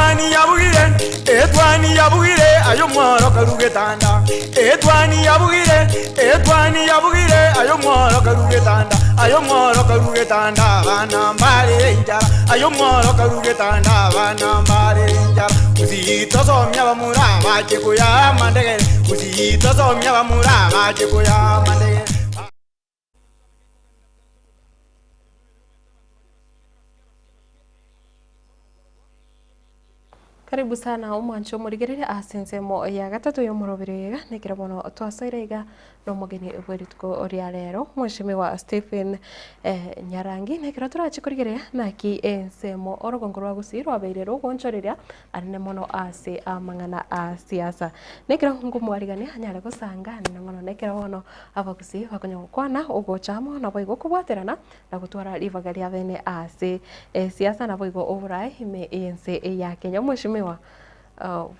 Etwani yabugire, etwani yabugire, aye omworo karu getanda. Etwani yabugire, etwani yabugire, aye omworo karu getanda. Aye omworo karu getanda, abana mbare enchara. Aye omworo karu getanda, abana mbare enchara. Gusii tosomia abamura bache koyaa amandegere, Gusii tosomia abamura bache koyaa amandegere. Karibu sana omwancho omorigereria ase ensemo ya gatato y'omoroberi oyo iga, nekero bono twasoire iga nomogeni bwe rituko ria rero mweshimiwa Stephen Nyarangi, nekero torache korigereria naki ensemo orogongo rwa Gusii rwabeire rogoonchoreria anene mono ase amang'ana a siasa. Nekero ngomwarigania anyare gosanga anene mono nekero bono Abagusii bakonya gokwana ogocha amo naboigo kobwaterana na gotwara ribaga ria bene ase esiasa naboigo oborae ime y'ense ya Kenya. Omweshimiwa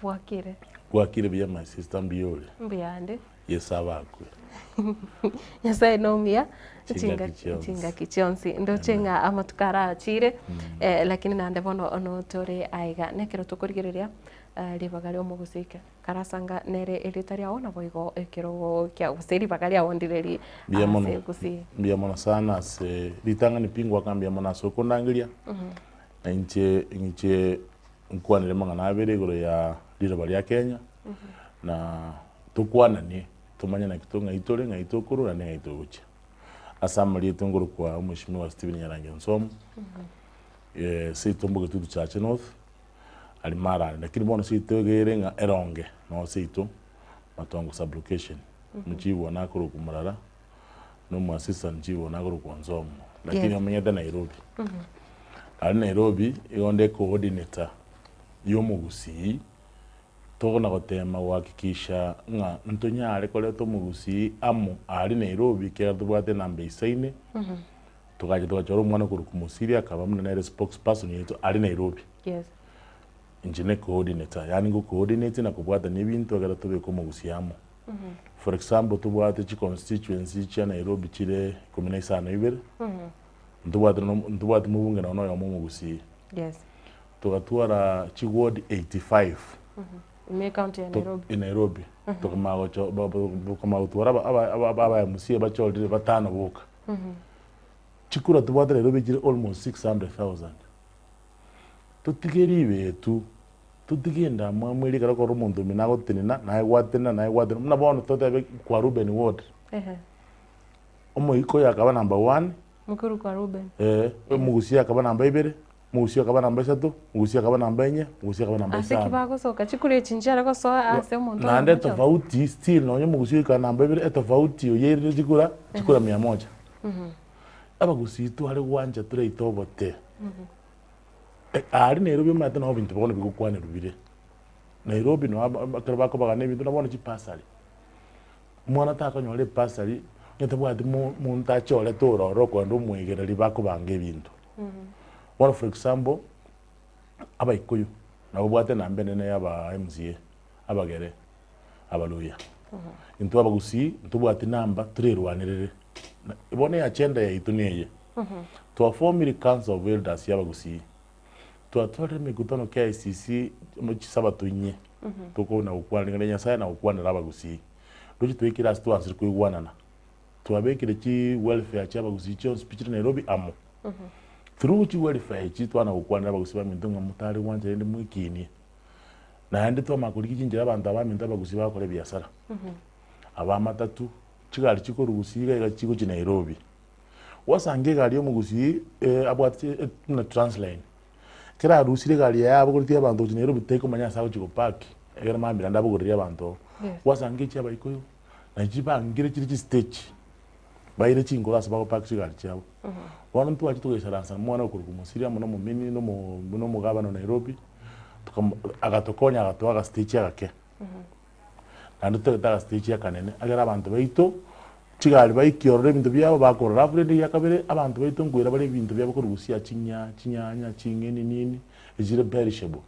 bwakire? Bwakire buya my sister mbuya ore? Mbuya ande. Yeso abakwe. Nyasaye nomuya Chingaki chionsi. chingaki chionsi. Ndoche ng'a amatuko arachire lakini naende bono notore aiga. Nekero tokorigereria ribaga ria omogusii Karasanga nere erieta riao, naboigo ekerogo kiao, gose ribaga riao ndireri Mbuya mono, ase gusii. mbuya mono sana ase ritang'ani pi ngoaka mbuya mono ase okondangeria, na inche ing'iche nkwanere amang'ana abere igoro ya riroba ria Kenya, na tokwananie tomanye naki to ng'ai tore, ng'ai tokorwa naende ng'ai togochia. Ase amarieta nkorokwa Omweshimiwa Stephen Nyarangi Onsomu, seito Mbogetutu Chache North, aria marare lakini bono seito egere ng'a eronge noo seito matongo sub-location omochibu one akorokwa Murara na omo assistant chief one akorokwa Onsomo lakini Yes. omenyete Nairobi. Aria Nairobi igo nde coordinator ya omogusii tokona gotema gohakikisha ng'a ntonyare koreta omogusii amo aria Nairobi ekiagera tobwate enamba eisaine. Togacha togachora omwana okorokwa Mosiria akaba buna nere spokesperson yaito aria Nairobi. Yes. Inche ne coordinator, yaani ngo coordinate na kobwatania ebinto ekero tobeke omogusii amo. For example, tobwate chi constituency chia Nairobi chire ikomi na isano ibere, ntobwate nonya ntobwate mobunge nonya oyomo omogusii. Yes. Togatwara chi ward 85 Ime ecounty ya Nairobi. E Nairobi. Tokamanya gocho ba- ba- tokamanya gotwara aba- aba- aba aba MCA bachorire batano boka. Chikura tobwate Nairobi chire almost 600,000. Totige ribetu, totige endamwamu eria ekero okora omonto omino agotenena, naye gwatenena, naye gwatenena, buna bono totebe kwa Reuben ward, Ehe. omoika oyo akaba number one, Mokuru kwa Reuben. eh, omogusia akaba namba ibere, omogusia akaba namba isato, omogusia akaba namba enye, omogusia akaba namba Ase ki isano. bagosoka chikura echi nchiare gosoa ase omonto Naende oyomo ochoka? etofauti still nonye omogusia oikara namba ibere, etofauti oyeirire chikura, chikura mia moja. Abagusii tware gwancha toraite obote. Aria Nairobi omanyete nabo ebinto bono bigokwanerwa bire. Nairobi noo aba ekero bakobagana ebinto na bono chibasari. Omwana takonyora ebasari, onye tabwati mo monto achorete ororo okogenda omoegereri bakobanga ebinto. Bono for example, abaikuyu nabo babwate enamba enene ya aba MCA, abagere, abaluhya. Intwe abagusii ntobwati namba torerwanerere. Bono eagenda yaito neye, twafomire council of elders ya abagusii, twatwarire emekutano KICC chisabato inye, tokona gokwana ring'ana ria Nyasaye na gokwanera abagusii. Roche twaikire ase twansire koigwanana, twabekire chi welfare chia abagusii chionsi pi chire Nairobi amo. Through chi welfare echi twana gokwanera abagusii baminto ng'a motare gwancha rende mwekinie. Naende twamanya korigia chinchera abanto aba baminto abagusii bagokora ebiasara, abamatatu, chigari chikorwa gusii iga iga chigochia Nairobi. Gwasanga egari ya omogusii abwate buna Transline, ekero arusire egari yaye abogoretie abanto gochia Nairobi taikomanya ase agochia gopark, ekero mambia naende abogorerie abanto oo. Gwasanga echi abaikoyo, nachi chibangire chire chistage, baire chinkoro ase bagopark chigari chiabo. Bono ntwachia togaisaransa omwana okorokwa Mosiria amo na omomini na omo na omogabana o Nairobi, tokamo agatokonya agatoa agastage agake. Naende totagete agastage akanene, ekero abanto baito, chigari baikia ororo ebinto biabo bakorora. Alafu rende egia kabere, abanto baito nkoira bare ebinto biabo korwa gusii chinya chinyanya, ching'eni nini, echire perishable.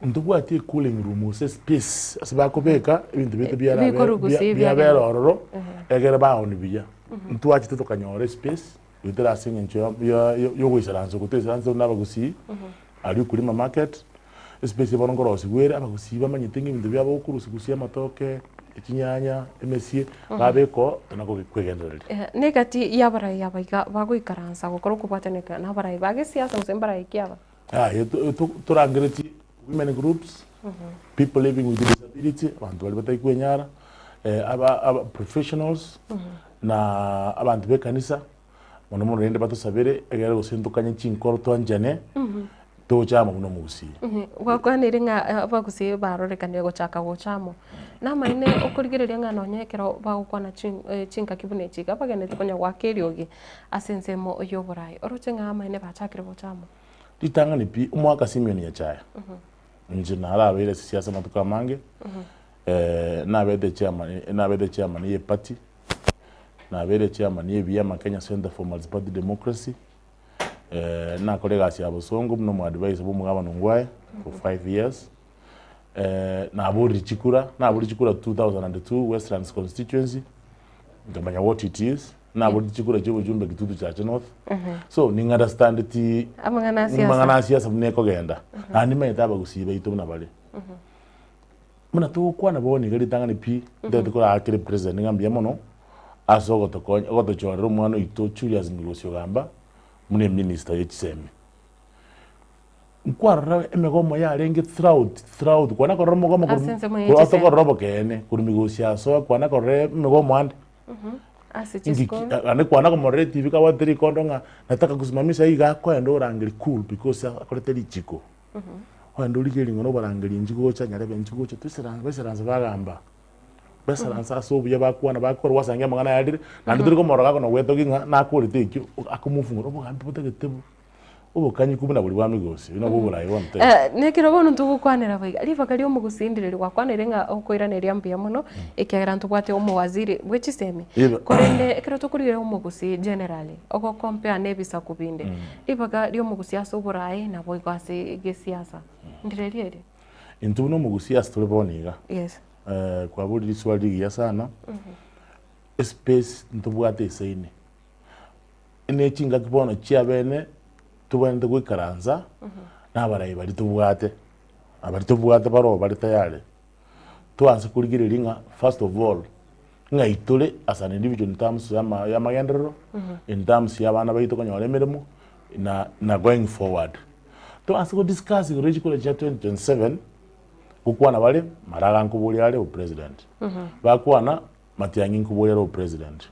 Ntobwati ecooling room gose espace ase bakobeka ebinto biaito biara Bikorwa gusii biabera biagenda. ororo, egere baoni buya. Ntwachete tokanyora espace, goetera ase eng'encho ya ya ya ogoisaransa okwo twaisaransa na abagusii, aria Ukulima market. Espace eye bono nkorosigwa ere, abagusii bamanyete ng'a ebinto biabo gokorusia gusii amatoke, echinyanya, emesie, babeka oo, tona koge kwegendereria. Na egati y'abarai aba iga bagoikaransa gokora okobwataneka nabarai ba gesiasa gose mbarai ki aba? Aye torangeretie women groups, people living with disability, abanto baria batari kwenyara, aba aba professionals, na abanto b'ekanisa, mono mono rende batosabere egere gose ntokanye chinkoro twanchane, toche amo buna omogusii. Gwakwanire ng'a abagusii barorekanire gochaka gocha amo, namaene okorigereria ng'a nonye ekero bagokwana chingaki buna echi iga bagenderete konya goaka eriogi ase ensemo y'oboraai, oroche ng'a amaene bachakire gocha amo? Ritang'ani pi, omwaka Simeon Nyachae, inche narabeire ase siasa amatuko amange, nabete chairman nabete chairman ye party, nabeire chairman ye ebiama Kenya Centre for Multiparty Democracy, nakora egasi ya bosongo buna omoadvisor bwa omogabana Ongwae for 5 years, naborire chikura, naborire chikura 2002 Westlands constituency, nkamanya what it is. Naboreti chikura chia obochumbe Kitutu Chache North. So ning understandeti Amang'ana a siasa. amang'ana a siasa buna ekogenda. Naende nimanyete abagusii baito buna bare. Buna togokwana bono iga ritang'ani pi, ntagete koraakere president ng'a mbuya mono, ase ogotokonya ogotochorera omwana oito Julius Migosi Ogamba, buna eminister ye chisemi. Nkwarora emegomo yarenge throughout throughout kwana korora omogomo Ase korwa ensemo ye korwa chisemi. tokorora obokeene korwa Migosi asoa kwana korora emegomo ande. Ase Inki chisukuru. naende kwana komorora etibi kabwate rikondo ng'a nataka kusimamisha iga akoenda orangeri cool because akorete richiko. Ogende origie ring'ana obarangeri inchi gocha nyarebe inchi gocha toisaranse baisaranse bagamba. Baisaranse ase obuya bakwana bakora gwasangia amang'ana ayarire naende tori komorora gakona gwetogia ng'a nakorete ekio akomofungora obogambi botagete obokanyiku buna boria bwa Migosi oria nabwo oboraai bono taiyo. Nekero bono ntogokwanera boiga, ribaga ri'omogusii ndire gwakwanire ng'a okoiraneria mbuya mono, ekiagera ntobwate omowaziri bwe chisemi. Riba- Korende ekero tokorigereria omogusii generally, ogocompare na ebisaku binde, ribaga ri'omogusii ase oboraai naboigo ase gesiasa, ndire rieri? Intwe buna omogusii ase tore bono iga, Yes. kwaborire riswali rigiya sana, espace ntobwate esaini, Ne chingaki bono chiabene tobwenerete goikaransa na abarai baria tobwate, abaria tobwate baroo bare tayari, toanse korigereria ng'a first of all, ng'ai tore as an individual in terms ya ama ya amagenderero, in terms ya abana baito konyora emeremo, na na going forward. Toanse go discuss igoro ya chikura chia 2027, gokwana bare, maraga nkoboria are obopresident, bakwana Matiang'i nkoboria are obopresident.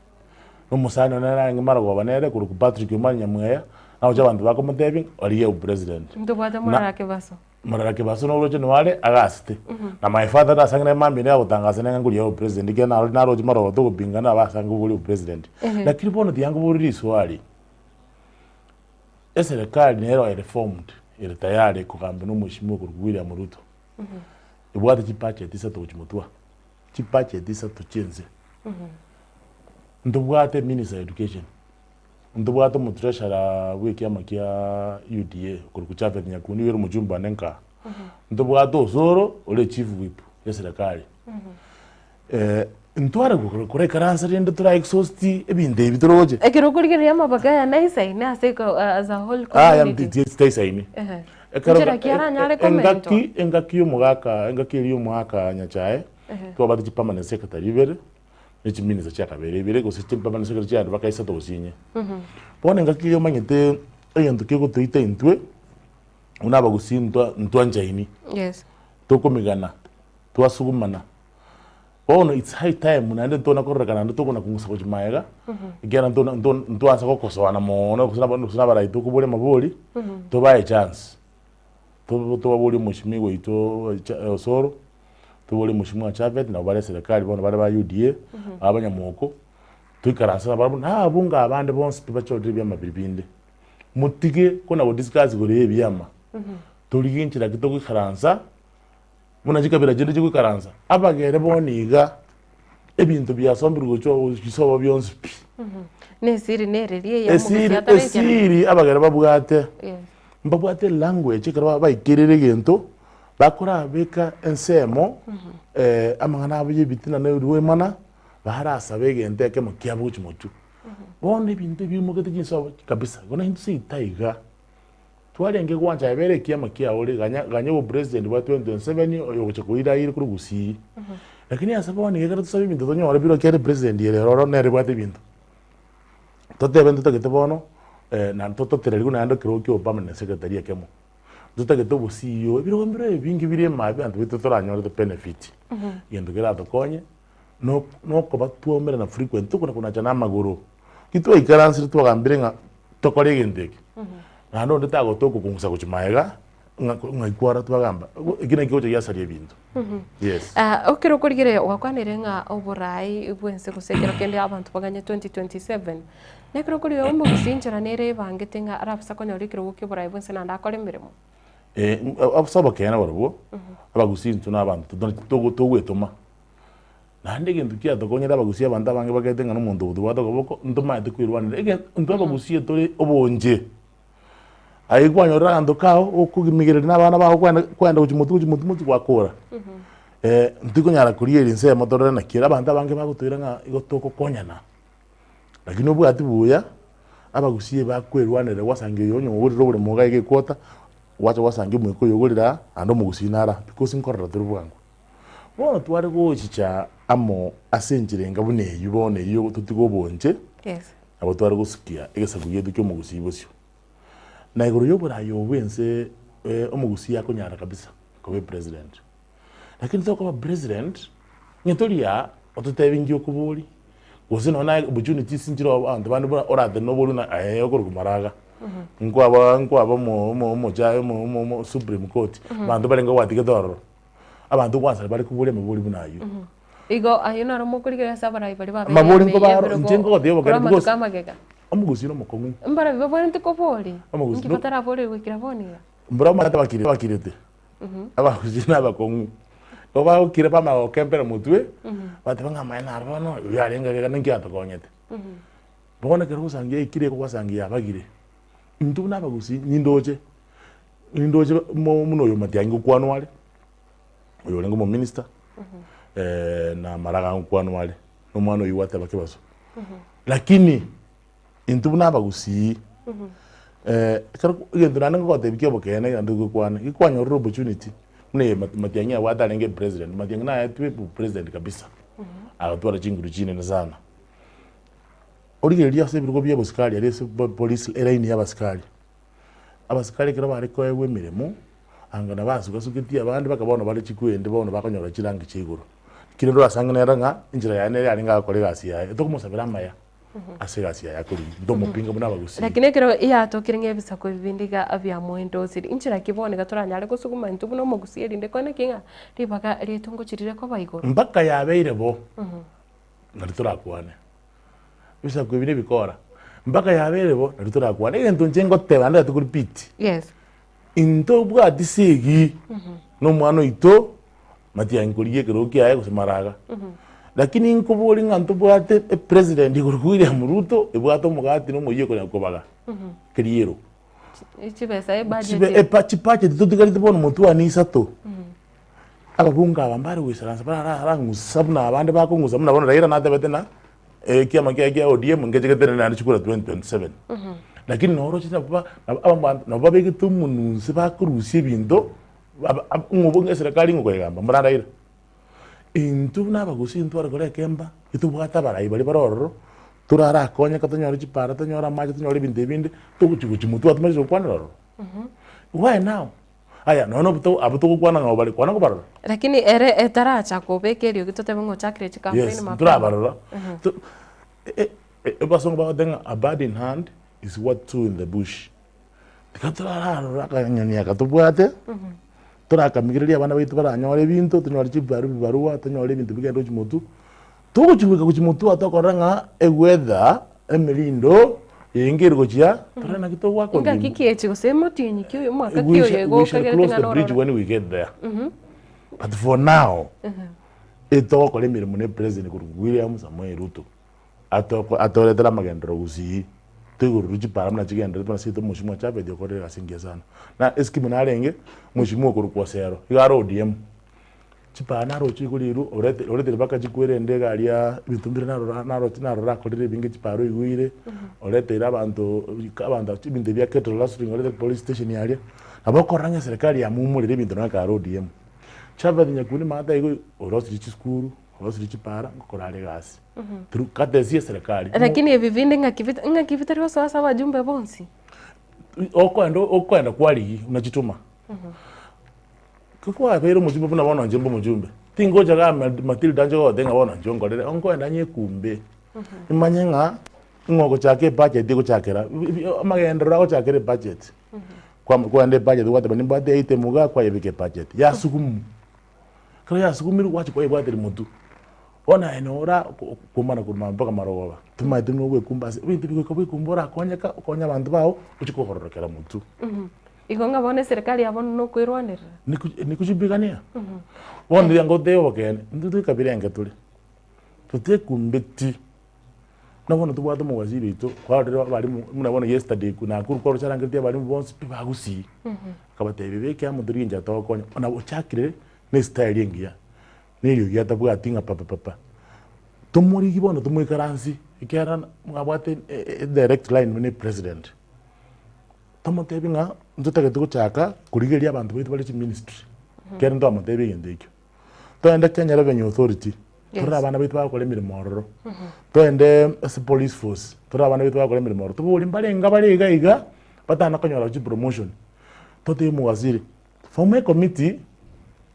Na omosani one nere arenge marogoba nere korokwa Patrick Omari Nyamweya, nagocha abanto bakomotebia ng'a origie obopresident. Ntobwate Na Morara Kebaso. Morara Kebaso noroche nigo are agasete. Na my father nasang'e nere mambia nigo agotangasa nere ng'a nkorigia obopresident ekiagera naro naroche marogoba togopingana nabo asange koboria obopresident. Lakini bono tiga nkoborie riswali, eserekari nero ere formed, ere tayari kogambia na omweshimiwa okorokwa William Ruto, ebwate chibudget isato gochia motwe. Chibudget isato chi'ense. Ntobwate minister of education, ntobwate omotreasurer bwa ekiama kia UDA okorokwa Japhet Nyakundi oyio ore omochumba one nkaa, ntobwate Osoro ore chief whip ya eserekari. Ntware koraikaransa rende tora exhaust ebinto ebi toroche. Ekero okorigereria amabaga aya naisaine ase as a whole Aya community. titaisaini. Ehe. Ekero Nchera ki aranyare komentwa? engaki engaki y'omogaka engaki eria y'omogaka Nyachae twabwate chi permanent secretary ibere ne chi minister chiakabere ibere gose chi permanent secretary chiaye mpaka isato gose inye. Bono engaki eria omanyete egento kegotoita intwe buna abagusii ntwa ntwanchaini Yes. tokomigana twasugumana Bono it's high time naende ntona kororekana naende tokona kong'usa gochia magega, ekiagera ntona nto ntwansa gokosoana moono gose naba gose nabarai tokoboria amabori, tobae echance. To tobaborie omweshimiwa oito cha Osoro, toborie mweshimiwa Japhet nabo bare eserekari bono bare ba UDA, aba abanyamoko, toikaranse nabarabwo na abunge abande bonsi pi bachorire ebiama biria binde. Motige kona godiscuss igoro ya ebiama, torigie enchera ki togoikaransa. Buna chikabira chinde chigoikaransa, abagere bono iga ebinto biasombirwe gochia gochisoba bionsi pi. Na esiri nereria eya Esiri omogusi atarekera. esiri abagere babwate, Yes. mbabwate elanguage ekero ba- baikerire egento, bakorabeka ensemo amang'ana abo ya ebitina na erwemana, barasabe egento ekemo kiabo gochia motwe. Bono ebinto ebi biimogete chinsobo kabisa, bono intwe seito iga. Twarenge gwancha aye bera ekiama kiao ore ganya ganya obopresident bwa 2027 oyo ogocha koira aire korwa Gusii. Lakini ase bono iga ekero tosabe ebinto tonyore bire ekiagera epresident ere ororo nere ebwate ebinto. Totebe ntotagete bono na tototereriwe naende ekerogo kia obopermanent secretary ekemo. Ntotagete obo CEO, ebirogo mbire ebinge bire ime abanto baito toranyore to benefit. Egento keratokonye, no nokoba twaumerana frequent tokona konacha na amagoro. Ki twaikaransire twagambire ng'a tokore egento eke, naende onde tagotoka okong'usa gochia magega, ng'a ng'ai kwara twagamba, eki nakio kegocha giasaria ebinto. Yes. Ekero okorigereria gwakwanire ng'a oborai bwense gose ekero kende abanto baganye 2027, na ekero okorigereria omogusii enchera nere ebangete ng'a arabasa konyora ekerogo kia oborai bwense naende akore emeremo. Ase obokeene barobwo, abagusii intwe na abanto togoetoma. Naende egento kiatokonyete abagusii abanto abange bagete ng'a nomonto otobwate okoboko, ntomaete koirwanera. Ege intwe abagusii tore obonche. Aye kwanyorire aganto kao, okogimigereria na abana bago kwenda kwenda gochia motwe gochia motwe motwe gwakora. Ntikonyara korigereria ensemo torore naki ere, abanto abange bagotoira ng'a igo togokonyana. Lakini obwati buya, abagusii bakwerwanerera gwasangia oyo onye ogorire oboremo iga iga equota, gwacha gwasangia omoika oyo ogorire aa, naende omogusii naro aa, because nkorora tore bwango. Bono tware gochicha amo ase enchera enga buna eyio bono eyio totige obonche, Yes. nabo tware gosukia egesaku giaito kia omogusii bosio. Na igoro y'oboraai obo bw'ense omogusii akonyara kabisa koba epresident. Lakini tokoba president, ng'a tori aa ototebi nki okoboria, gose nonye naye opportunities nchire oo abanto bande buna oratenene oborie buna aye okorokwa Maraga, nkwaba nkwaba omo omo omochae omo omo omo supreme court, abanto barenge gwatigete ororo. Abanto kwansa bare koboria amabori buna ayio. Igo ayio naro mokorigereria ase abarai baria babeire Amabori ime nkobaro, y'ebirogo inche nkogotebia korwa obokene amatuko because amagega. omogusii nomokong'u. Mbarabwo babwenerete koboria, Omogusii inki no- bataraboria goikera bono iga? Mbura omanyete abakire abakirete, abagusii na abakong'u. Igo bagokira bamanya gokempera motwe, bateba ng'a amaene aro bono, oyo arenge iga ninki atokonyete. Bono ekero ogosangia yaikire igo gwasangia yabagire. Intwe buna abagusii nindoche, nindoche mo buna oyo Matiang'i ngokwanwa are, oyo orenge omominister, na Maraga ngokwanwa are, na omwana oyio gwateba Kebaso. Lakini. Intwe buna abagusii, ekero egento naende ngogotebia kia obokeene naende gokwana, gikwanyorire opportunity, buna eye Matiang'i abwate arenge president, Matiang'i naetwe obopresident kabisa, agatwara chinguru chinene sana. Origereria ase ebirogo bia obosikari aria ase police elaini ya abasikari, abasikari ekero bare koegwa emeremo, anga nabo basugasugetie abande mpaka bono bare chikwendi bono bakonyora chirangi chia igoro. Kende orasang'e nere ng'a enchera yaye nere yarenge agakora egasi yaye, tokomosabera amaya. ase egasi yaye akorire, ntomopinga buna abagusii. Lakini ekero yatokire ng'a ebisaku ebi binde iga biamoendosire, inchera ki bono iga toranyare gosuguma intwe buna omogusii erinde kwane ki ng'a ribaga riaito ngochirire koba igoro? Mpaka yabeire bo, nario torakwane. Ebisaku ebi nebikora, mpaka yabeire bo, nario torakwane. Egento inche ngoteba naende gati repeat, Yes. intobwati segi na omwana oito Matiang'i korigia ekerogo kiaye gose maraga. Lakini nkoborie ng'a ntobwate epresident igoro William Ruto ebwate omogati na omoyio okonya kobaga keriero. Chibesa ebudget. Chibe epa chibudget totigarete bono motwani isato. Ababunge aba mbare goisaransa bararang'usa buna abande bakong'usa buna bono Raila natebete ng'a ekiama kiaye kia ODM ngeche getenene naende chikura 2027. Lakini noroche nabo ba abanto nabo babegete omonunse bakorusia ebinto Ng'o eserekari ng'o koyegamba? Mbuna Raila. Intwe buna abagusii ntware kore ekemba, ntobwate abarai baria bare ororo, torarakonyeka tonyore chipara, tonyore amache, tonyore ebinto ebinde, togochi gochia motwe atomache gokwanera ororo. Why now? Aya nonya oboto abwo togokwana ng'a bare, kwana kobarora? Lakini ere etaracha kobeka eriogi totebe ng'a ochakire chicampaign Yes, mapema. ntorabarora. To- e- e- abasongo bagoteba ng'a a bird in hand is worth two in the bush. Tiga torararora akanyoni aka tobwate, torakamigererie abana baito baranyore ebinto, tonyore chibaru ebibarua, tonyore ebinto bigende gochia motwe. Togochi goika gochia motwe aa tokorora ng'a eweather, emerindo, eye ere gochia, torore naki togoaka Ngaki orogimbo. kiachi gose emotienyi ki oyo omwaka ki We oyo shall, igo we shall okagerete close ng'a the nororo. bridge when we get there. But for now, etogokora emeremo na epresident korwa William Samoei Ruto. Atoko atoretere amagenderero gusii, toigorerwe chipara buna chigendererete buna seito omosimo Japhet okorire egasi engiya sana. Na eskimu narenge, omosimo okorokwa Osero, iga are ODM. Chipaa naroche igo riru, orete oretire mpaka chikwerende iga aria ebinto mbire narora naroche narora akorire ebinge chipara oigwire, oreteire abanto abanto ebinto bia cattle rustling orete police station aria, nabo okorora ng'a eserekari yamumorire ebinto nonya kare ODM. Chapati Nyakundi maate igo orosirie chisukuru, orosirie chipara, ngokora are egasi through courtesy ya eserekari. Lakini ebi binde ng'aki bit ng'aki bitari gosoa ase abajumbe bonsi? Okoenda okoenda kwarigi unachituma. Kwabeire omojumbe buna bono inche mbe omojumbe, tingocha igaa Matilda nche gogotebia ng'a bono inche onkorere, nkoenda nyekumbe, imanye ng'a ng'o ogochaka ebudget egochakera amagenderero agochakera ebudget. Kwama kwagenda ebudget gwateba nimbwate item igaa kwayebeka ebudget, yasugumu. Ekero yasugumirwe gwachia kwayebwateria motwe. Bono aye nora okomana korwa mambia mpaka marogoba, tomaete buna ogwekumba ase ebinto ebi goika bwekumbe orakonyeka okonye abanto bao ochie kogororokera motwe. Igo ng'a bono eserekari ya bono nokoirwanerera. Nikuchibigania. Bono riria ngoteba obokeene, intwe twe ekabira enke tore, totekumbeti. Buna bono tobwate omowaziri oito, kwarorire abalimu buna bono yesterday Nakuru kwaroche arangeretie abalimu bonsi pi ba Gusii, akabatebia beke amo torigie enchera togokonya. Nabo ochakire na estyle engiya, na eriogi atabwati ng'a papapapa. Tomorigie bono tomoikaransie, ekiagera mwabwate edirect line buna epresident. Tomotebi ng'a ntotagete gochaka korigereria abanto baito bare chiministry, ekero ntwamotebia egento ekio. Toende Kenya Revenue Authority, torore abana baito bagokora emeremo ororo, toende ase police force, torore abana baito bagokora emeremo ororo, toborie mbarenge bare iga iga, batana konyora chipromotion. Totebie omowaziri, form a committee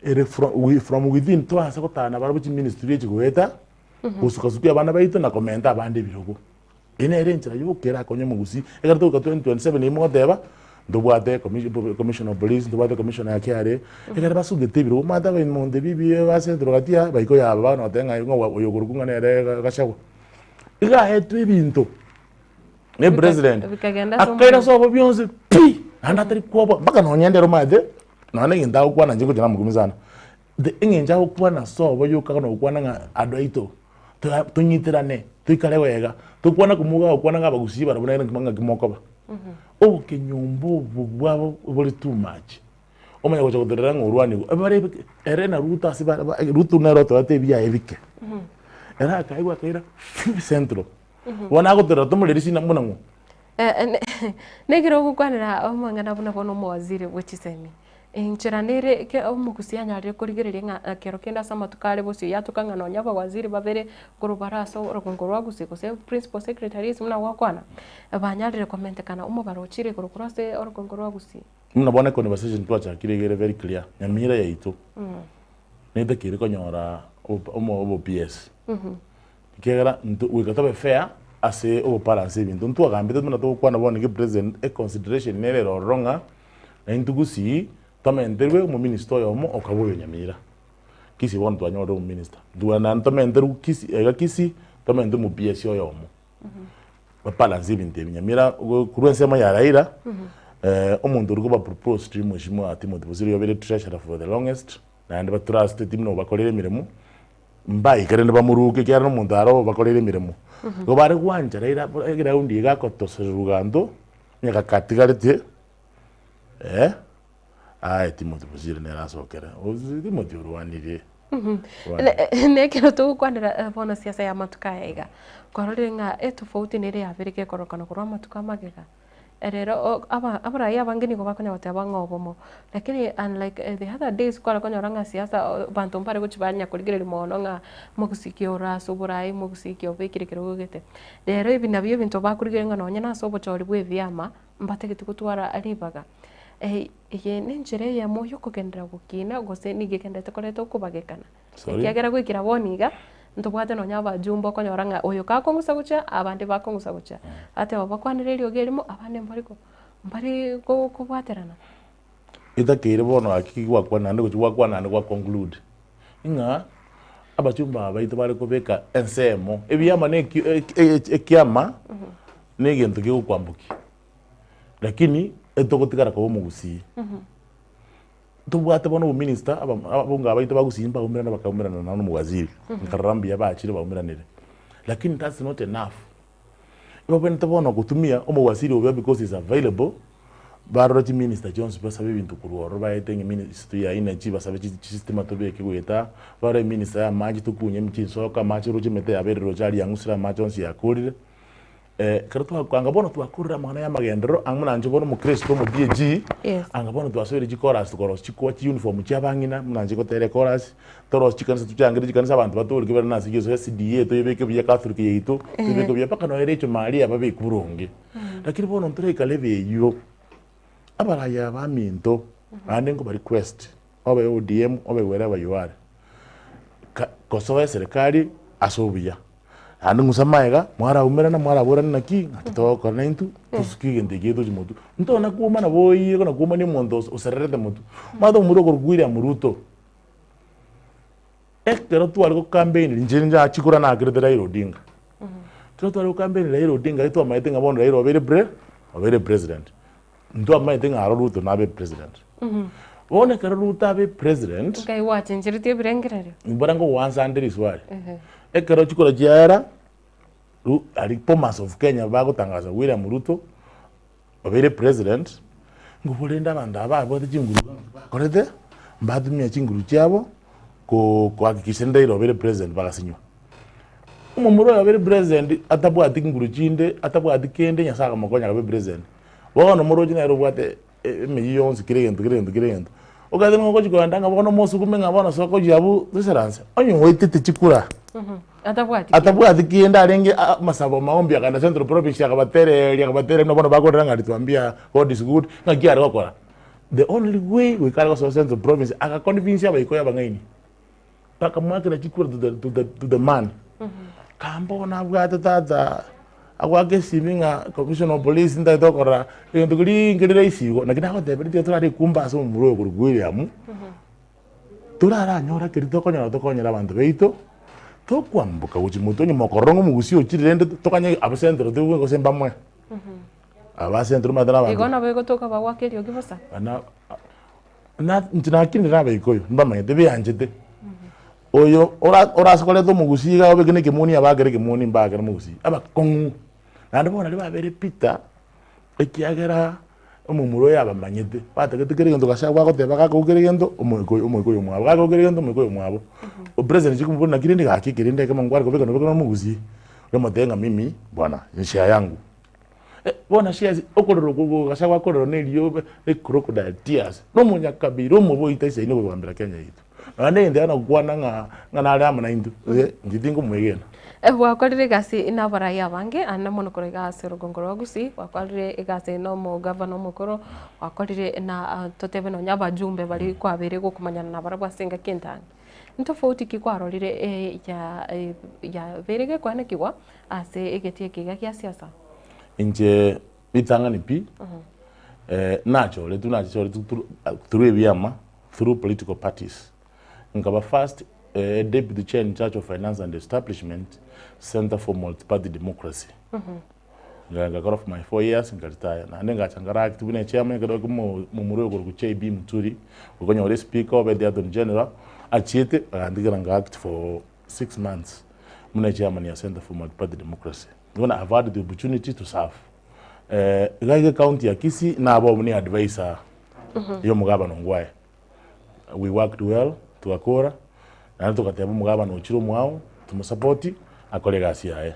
ere from within toanse gotana barabwo chiministry echi goeta, gosuka sukia abana baito na komenta abande ebirogo. Eye nere enchera yoka erakonye omogusii, ekero togoika 2027 eyio mogoteba, ntobwate commissioner of police, ntobwate commissioner ya KRA, ekero basugete ebirogo omanyete abamonto ebi ebi ba central gati aa baika oyo aba bono goteba ng'a ng'a oyo okorokwa ng'a nere Gachagua. Iga aetwe ebinto na epresident, Bikagenda ase akaira omorero. sobo bionsi pi, naende atari kwoboa mpaka nonye ndero omanyete, nonye na egento agokwana inche ngocha namokumia sana, the eng'encho agokwana sobo yoka na gokwana ng'a andũ aito. Toa tonyiterane, toikare wega, tokwana komoga gokwana ng'a abagusii barabwo nere nkima ng'aki mokoba. Obokenyomba obo bwabo bore too much. Omanye gocha gotorera ng'a orwanigwe, ebare ere na Ruto ase ba ba Ruto nere otoete ebiaye ebike. Ere akaigwa akaira central. Bono agotorera tomoreri sina mbuna ng'o. Nekero ogokwanera amang'ana buna bono omowaziri bwe chisemi, enchera nere eke omogusi anyarire korigereria ng'a kero kende ase amatuko are bosio yatoka ng'a nonya abawaziri babere korwa bare ase orogongo rwa gusii gose principal secretaries buna gwakwana, banyarire komentekana omobaro ochire igoro korwa ase orogongo rwa gusii. Buna bono econversation twachakire iga ere very clear, Nyamira yaito netakeire konyora obo obo PS. Ekiagera intwe goika tobe fair ase obobalance ebinto. Ntwagambete buna togokwana bono nigo president econsideration nere ere ororo ng'a naintwe gusii tomenterwe omominister oyomo okaba oyo Nyamira. Kisii bono twanyorire omominister. Intwe naende tomenterwe Kisii iga Kisii tomente omo PS oyomo. Babalance ebinto ebi. Nyamira korwa ensemo ya Raila omonto oria koba proposed mweshimiwa Timothy Bosire oyo obeire treasurer for the longest naende batrusteti buna obakorire emeremo. Mbaikere bamoruke, ekiagera nomonto are obakoreire emeremo. Igo bare gwancha Raila egraundi iga agotosererwa ganto, onye gakatigarete eh, aye Timothy Bosire nere asokere. Timothy orwanire. Orwanire. Nekero togokwanera bono siasa ya amatuko aya iga, kwarorire ng'a etofauti nere yabere gekorokana korwa amatuko amagega. Rero abarai abange nigo bakonya goteba ng'a obomo, lakini unlike the other days kware konyora ng'a siasa abanto mbare gochia banya korigereria mono ng'a mogusii ore ase oborai, mogusii ki obekire ekerogo gete. Rero ebi nabio ebinto bakorigereria ng'a nonye nase obochori bwa ebiama, mbatagete gotwara ribaga. Eye nenchera eyemo yokogenderera gokina gose nigo egendererete koreta okobagekana. Sorry. Ekiagera goikera bono iga, ntobwate nonya abajumbe okonyora ng'a oyo kakong'usa gochia, abande bakong'usa gochia. Ateba bakwanere eriogi erimo, abande mbari ko mbari ko kobwaterana. Etakeire bono gaki gwakwana naende gochia gwakwana naende gwa conclude, ng'a abachumbe aba baito bare kobeka ensemo, ebiama na eki ekiama na egento kegokwambokia, lakini etogotigara koba omogusii. Tobwate bono obominister abonge abaito ba Gusii mbaumerane bakaumerana nonye na omowaziri, nkarora mbuya bachire baumeranire, lakini that's not enough. Ebabwenerete bono gotumia omowaziri oria because is available, Barore chiminister chionsi basabe ebinto korwa ororo baete ng'a eministry ya energy basabe chistima tobeke goeta, barore eminister ya amache tokunye chinsoka amache roche emete yabeire roche aria yang'usire amache onsi yakorire. Ekero twakwanga bono twakorire amang'ana ya amagenderero ang'e buna inche bono omokristo omo PAG, Yes. anga bono twasoire chichorus tokorosia chikwa chiuniform chia abang'ina buna inche ngotera echorus, torosie chikanisa tochangere chikanisa abanto batoreke bare nase Yeso SDA toyebeke buya Catholic yaito, toyebeke buya mpaka nonya Rachel Maria babeke boronge. Lakini bono ntoraika level eywo, abaraya abaminto naende nkoba request, obe ODM obe wherever you are, ka kosoa eserekari ase obuya, naende ng'usa magega mwaraumerana mwaraborana naki, ng'aki togokora naintwe tosuke egento eke getochi motwe. Ntona kwomana boigo na kwomania omonto ose osererete motwe. Omanyete omomura okorokwa William Ruto, Ekero tware gokampeini inche nchachi kura nakerete Raila Odinga. Ekero tware gokampeini Raila Odinga aye twamaete ng'a bono Raila obeire pre obeire president. Ntwamaete ng'a aro Ruto nabe president. Bono ekero Ruto abe president, Nkai gwachencheretie ebirengererio? mbora ngogoansa ande riswali. Ekero chikura chiaera, Ru aria Bomas of Kenya bagotangasa William Ruto obeire president, ngobua rende abanto aba babwate chinguru bakorete, mbatumia chinguru chiabo ko kohakikisha rende Raila obeire president bagasinywa. Omomura oyo obeire president atabwati nguru chinde, atabwati kende Nyasaye akamokonya akabe president. Bono moroche nere obwate emeyio yonsi kera egento kera egento kera egento. Okaete ng'a ogochi kogenda ng'a bono omosukume ng'a bono soka ochie abwo toisaranse, onye oetete chikura. Atabwati kende. Atabwati kende arenge amasabo maombi akagenda Central Province akabatereria akabatereria buna bono bakorera ng'a alituambia God is good, ng'aki are gokora? The only way goika are gosoa Central Province aga convince abaikoyo abang'aini, bakamoakera chikura to the to the to the man. Kamba bono abwate tata, agoaka esimi ng'a commissioner of police ntagete gokorora egento keria nkeri rahisi igo, naki nagoteberetie tiga torare ekumba ase omomura oyo okorokwa William. Toraranyore keria tokonyora tokonyere abanto baito, tokwamboka gochia motwe onye mokorora ng'a omogusii ochire rende tokanye abwo central toigwe gose mbamwe. Aba central omanyete na abanto. Igo nabo egotoka bagoaka eriogi bosa? Na na inche nakinire na abaikoyo mbamanyete beanchete. Oyo ora orase koreta omogusii iga obeke na ekemoni abakere ekemoni mbakere omogusii, abakong'u. Naende bono naria babere Peter, ekiagera. Omomura oyo abamanyete, batagete kera egento gose abwo agoteba gakogwa kera egento, omoika oyo omoika oyo omwabo, gakogwa kera egento omoika oyo omwabo. Opresident chikomobori naki rende gaki eke rende ekemo nkware kobeka nobeke na omogusii, oramotebia ng'a mimi bwana ni share yangu. Bono shares okorera okwo go gose gwakorera na eriobe na ecrocodile tears, na omonyakabira omoboita isaine kogambera Kenya yaito. Nonya na egento yana gokwana ng'a ng'a nare amo naintwe, inche tinkomoegena. Gwakorire egasi nabarai abange ande mono korwa iga ase orogongo rwa Gusii, gwakorire egasi na omogavana omokoro, gwakorire na totebe nonya abajumbe baria kwabeire gokomanyana nabarabwo ase engaki entambe. Ntofauti ki kwarorire ya yabeire gekoanekigwa ase egetii eke iga gia siasa? Inche ritang'ani pi, nachoretwe nachichoretwe through through ebiama, through political parties. Nkaba first deputy chair in charge of finance and establishment, Centre for Multiparty Democracy. Nga- Ngakora for my 4 years nkaretire. Naende ngacha nkara active buna echairman ekero omo- momura oyo okorokwa JB Muturi, okonyora espeaker obe the attorney general, achiete agantigera nka act for 6 months buna echairman ya Centre for Multiparty Democracy. Bono I've had the opportunity to serve. Iga iga ecounty ya Kisii nabo buna eadvisor ya omogabana Ongwae. We worked well, togakora, naende togateba omogabana ochire omwao, tomosapoti, akore egasi yaye.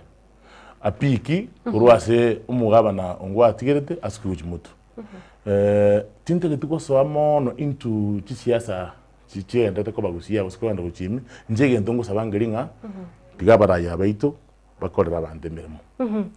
Apiki korwa ase omogabana Ongwae atigerete asuke gochia motwe. Tintageti gosoa mono into chisiasa chi chiendete koba gusii gose kogenda gochia ime, inche egento ngosaba nkeri ng'a, tiga abarai abaito bakorere abanto emeremo.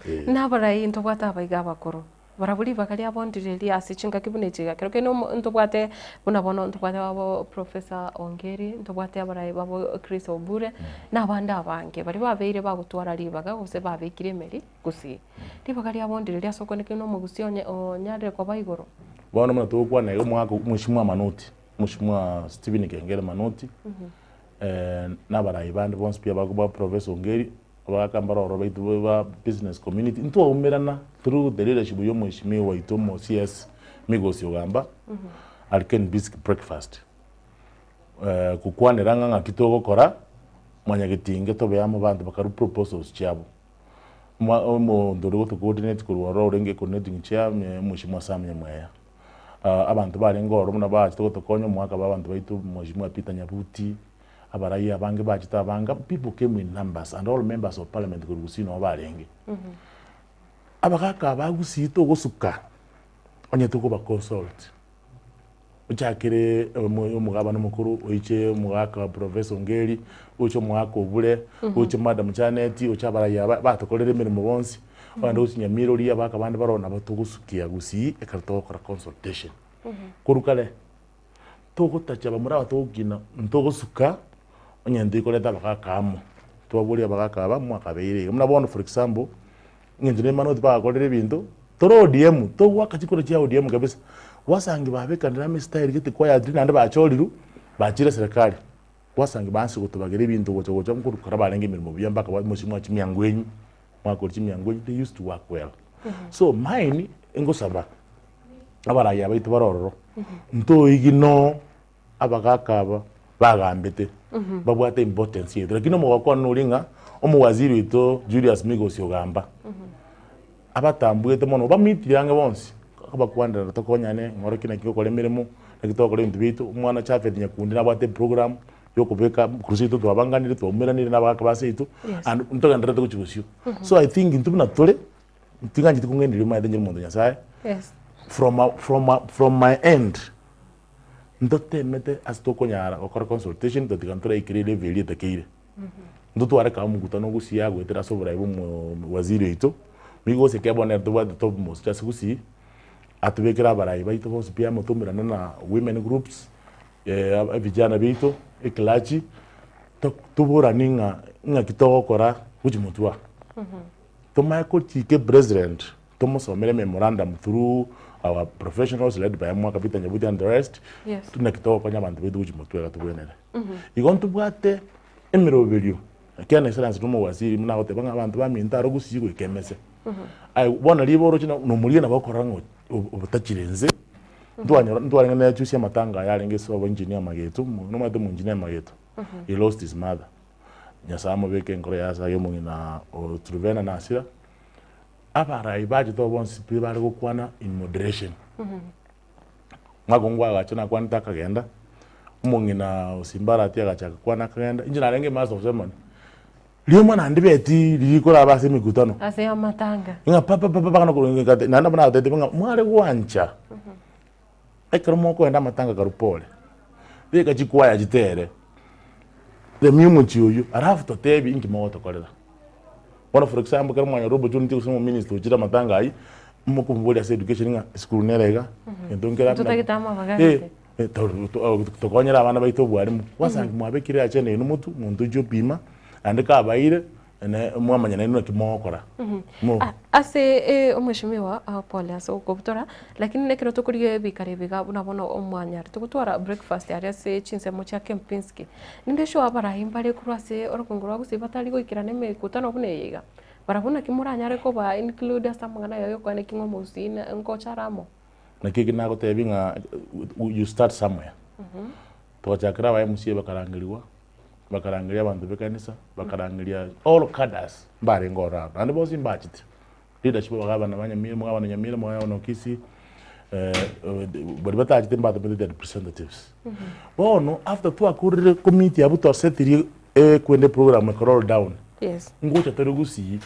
Eh. Nabarai ntobwate abaiga abakoro, barabwo ribaga riabo ndire ase chingaki buna echi iga. Ekero kende omo ntobwate buna bono ntobwate abo Professor Ongeri, ntobwate abarai babo Chris Obure, na abande abange baria babeire bagotwara ribaga gose babekire emeri gusii. Ribaga riabo ndire ase okwanekire na omogusii onye onyarire koba igoro. Bono buna togokwana iga omwaka omweshimiwa Manoti, omweshimiwa Stephen Kengere Manoti, na abarai bande bonsi pi abago ba Professor Ongeri, abagaka mbare ororo baito ba business community, ntwaumerana through the leadership ya omweshimiwa oito omo CS Migosi Ogamba, at Kenbisk breakfast. Gokwanera ng'a ng'aki togokora, mwanyagetinge tobe amo abanto bakarwa proposals chiabo. Omonto oria goto coordinate korwa ororo orenge coordinating chair, omweshimiwa Sam Nyamweya. Abanto barenge ororo buna bachete gotokonya omwaka bwa abanto baito Mheshimiwa Peter Nyabuti, abarai abange bachete abange, people came in numbers and all members of parliament korwa Gusii noo barenge. Abagaka aba Gusii togosuka onye tokoba consult, ochakere omogabana omokoro, oiche omogaka Professor Ongeri, oche omogaka Obure, oche Madam Janet, oche abarai aba batokorire emeremo bonsi. Abande gochia Nyamira oria abaka bande baroo nabo togosukia gusii ekero togokora consultation. Korwa kare, togotacha bamura aba togokina ntogosuka onye ntoikoreta abagaka amo, twaboria abagaka aba mwakabeire iga. Buna bono for example, eng'encho ne manoti bagakorire ebinto, tore ODM, togoaka chikura chia ODM kabisa, gwasangi babekanire amo estyle gete quietly naende bachorirwe, bachire eserekari. Gwasangi baanse gotobagera ebinto gocha gocha nkorukora barenge emeremo buya mpaka ba mosimwa chimiango enyu. Mwakora chimiango enyu, they used to work well. So mine ngosaba abarai abaito bare ororo, ntoigi no abagaka aba bagambete babwate importance yaito. Lakini omogoko one noria ng'a omowaziri oito Julius Migosi Ogamba, abatambuete mono obamitire ang'e bonsi, akabakwanera tokonyane ng'orokie naki gokora emeremo, naki togokora ebinto biaito, omwana Japhet Nyakundi nabwate eprogram. yokobeka korwa seito twabanganire twaumeranire na abagaka ba seito Yes. and ntogendererete gochia bosio. So I think intwe buna tore, ting'ancheti kong'endereria omanyete inche omonto Nyasaye, Yes. from a from a from my end, ntotemete ase tokonyara gokora consultation totiga ntoraikere elevel eria etakeire. Ntotware kama omokutano gusii agoetera ase oborai bwa omo waziri oito, nigo gose ekero bono nere tobwate top most ase gusii, atobekere abarai baito bonsi pi amo toumerane na women groups, Ebijana biaito, eclergy, toboranie ng'a ng'aki togokora gochia motwe aa. Tomanye kochika epresident, tomosomere ememorandum through our professionals led by Mwaka Peter Nyabuti and the rest, Yes. naki togokonya abanto baito gochia motwe iga tobwenere. Igo ntobwate emeroberio, ekiagera Excellence na omowaziri buna agoteba ng'a abanto baminto aro gusii goika emese. Aye bono riba oroche na omorigia nabo okorora ng'a obotachire inse. Ntwanyora ntwarenge na echusi amatanga aya arenge ase obo engineer Mageto, nomanyete omo engineer Mageto, he lost his mother. Nyasaye amobeke enkoro yaye ase aye omong'ina o Truvena na Asira. Abarai bachete oo bonsi pi bare gokwana in moderation. Omwaka ongo agacha nakwanete akagenda, omong'ina o Simbarati agachaka kwana akagenda, inche narenge master of ceremony. Rioma naende beti riria koraba ase emekutano. Ase amatanga. Ng'a pa pa pa pa bakana korwa ng'a naende nabo nabatebeti ng'a mware gwancha ekero mokoenda amatanga karwa pore, beka chikwaya chitere, remia omochie oyio alafu totebi inki mogotokorera. Bono for example ekero mwanyorire opportunity gose omominister ochire amatanga aywo, mokomoboria ase education ng'a esukuru nere iga, egento nkere abwo Totagete amabaga eh. gete. Tokonyere abana baito obwarimu, gwasangi mwabekire agenda eye nomotwe, omonto ochia opima, naende kabaire, ene mwamanya naende naki mogokora. Mo. Ase omweshimiwa pole ase okobutora, lakini nekero tokorigia ebikaro ebi iga buna bono omwanyarete gotwara breakfast aria ase chinsemo chia Kempinski, ninde sure abarai mbare korwa ase orogongo rwa gusii batari goikerana emekutano buna eye iga, barabwo naki moranyare koba include ase amang'ana aya yokoenekia ng'a omogusii ngocha are amo. Naki eki nagotebia ng'a you start somewhere. Togachakera aba MCA bakarangerigwa, bakarangeria abanto b'ekanisa, bakarangeria all cadres mbarenge ororo abwo, naende bonsi mbachete. Leadership abagabana ba Nyamira, omogabana Nyamira, omogabana o Kisii, baria batachete mbatomete their representatives. Bono after twakorire committee abwo twasetirie ekwende program eka roll down, Yes. ngocha tore gusii.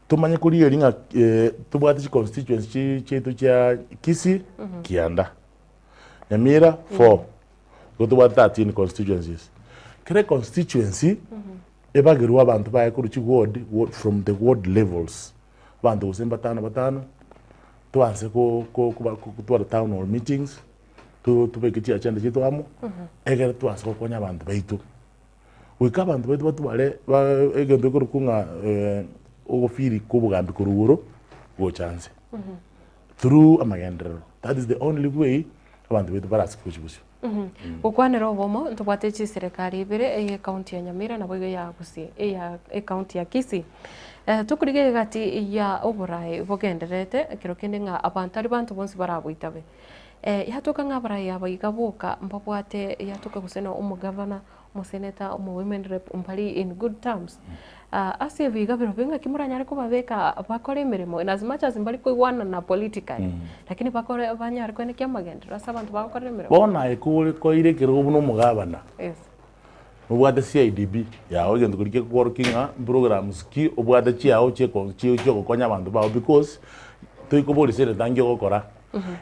Tomanye korigereria ng'a tobwate chiconstituency chi chiaito chia Kisii, kianda, Nyamira four, igo tobwate 13 constituencies. Kera econstituency, ebagerwe abanto baye korwa chiward, ward from the ward levels, abanto gose mbatano batano, toanse ko ko koba kotwara town hall meetings, to tobeke chiagenda chiaito amo, egere toanse gokonya abanto baito. Goika abanto baito batware egento gekorokwa ng'a ogofiri kwa obogambi korwa igoro gocha nse through amagenderero. That is the only way abanto baito barasike gochia bosio. Gokwanera obomo, ntobwate chiserekari ibere, eye ekaunti ya Nyamira naboigo eya Gusii, eya ekaunti ya Kisii. Tokorigia egati ya oboraai bogendererete ekero kende ng'a abanto aria banto bonsi baraboitabe. Yatoka ng'a abarai aba iga boka mbabwate yatoka gose na omogavana. Omoseneta, omo women rep mbari in good terms. Ase ebiiga birobio ng'aki moranyare kobabeka bakore emeremo in as much as mbari koigwanana politically, lakini bakore banyare koenekia amagenderero ase abanto bagokorera emeremo. Bono aye kore koira ekerogo buna omogabana, Yes. nobwate CIDB yago egento keria kegokworokia ng'a mprograms ki obwate chiago chieko chiogokonya abanto bago because toikoboria seneta nki ogokora,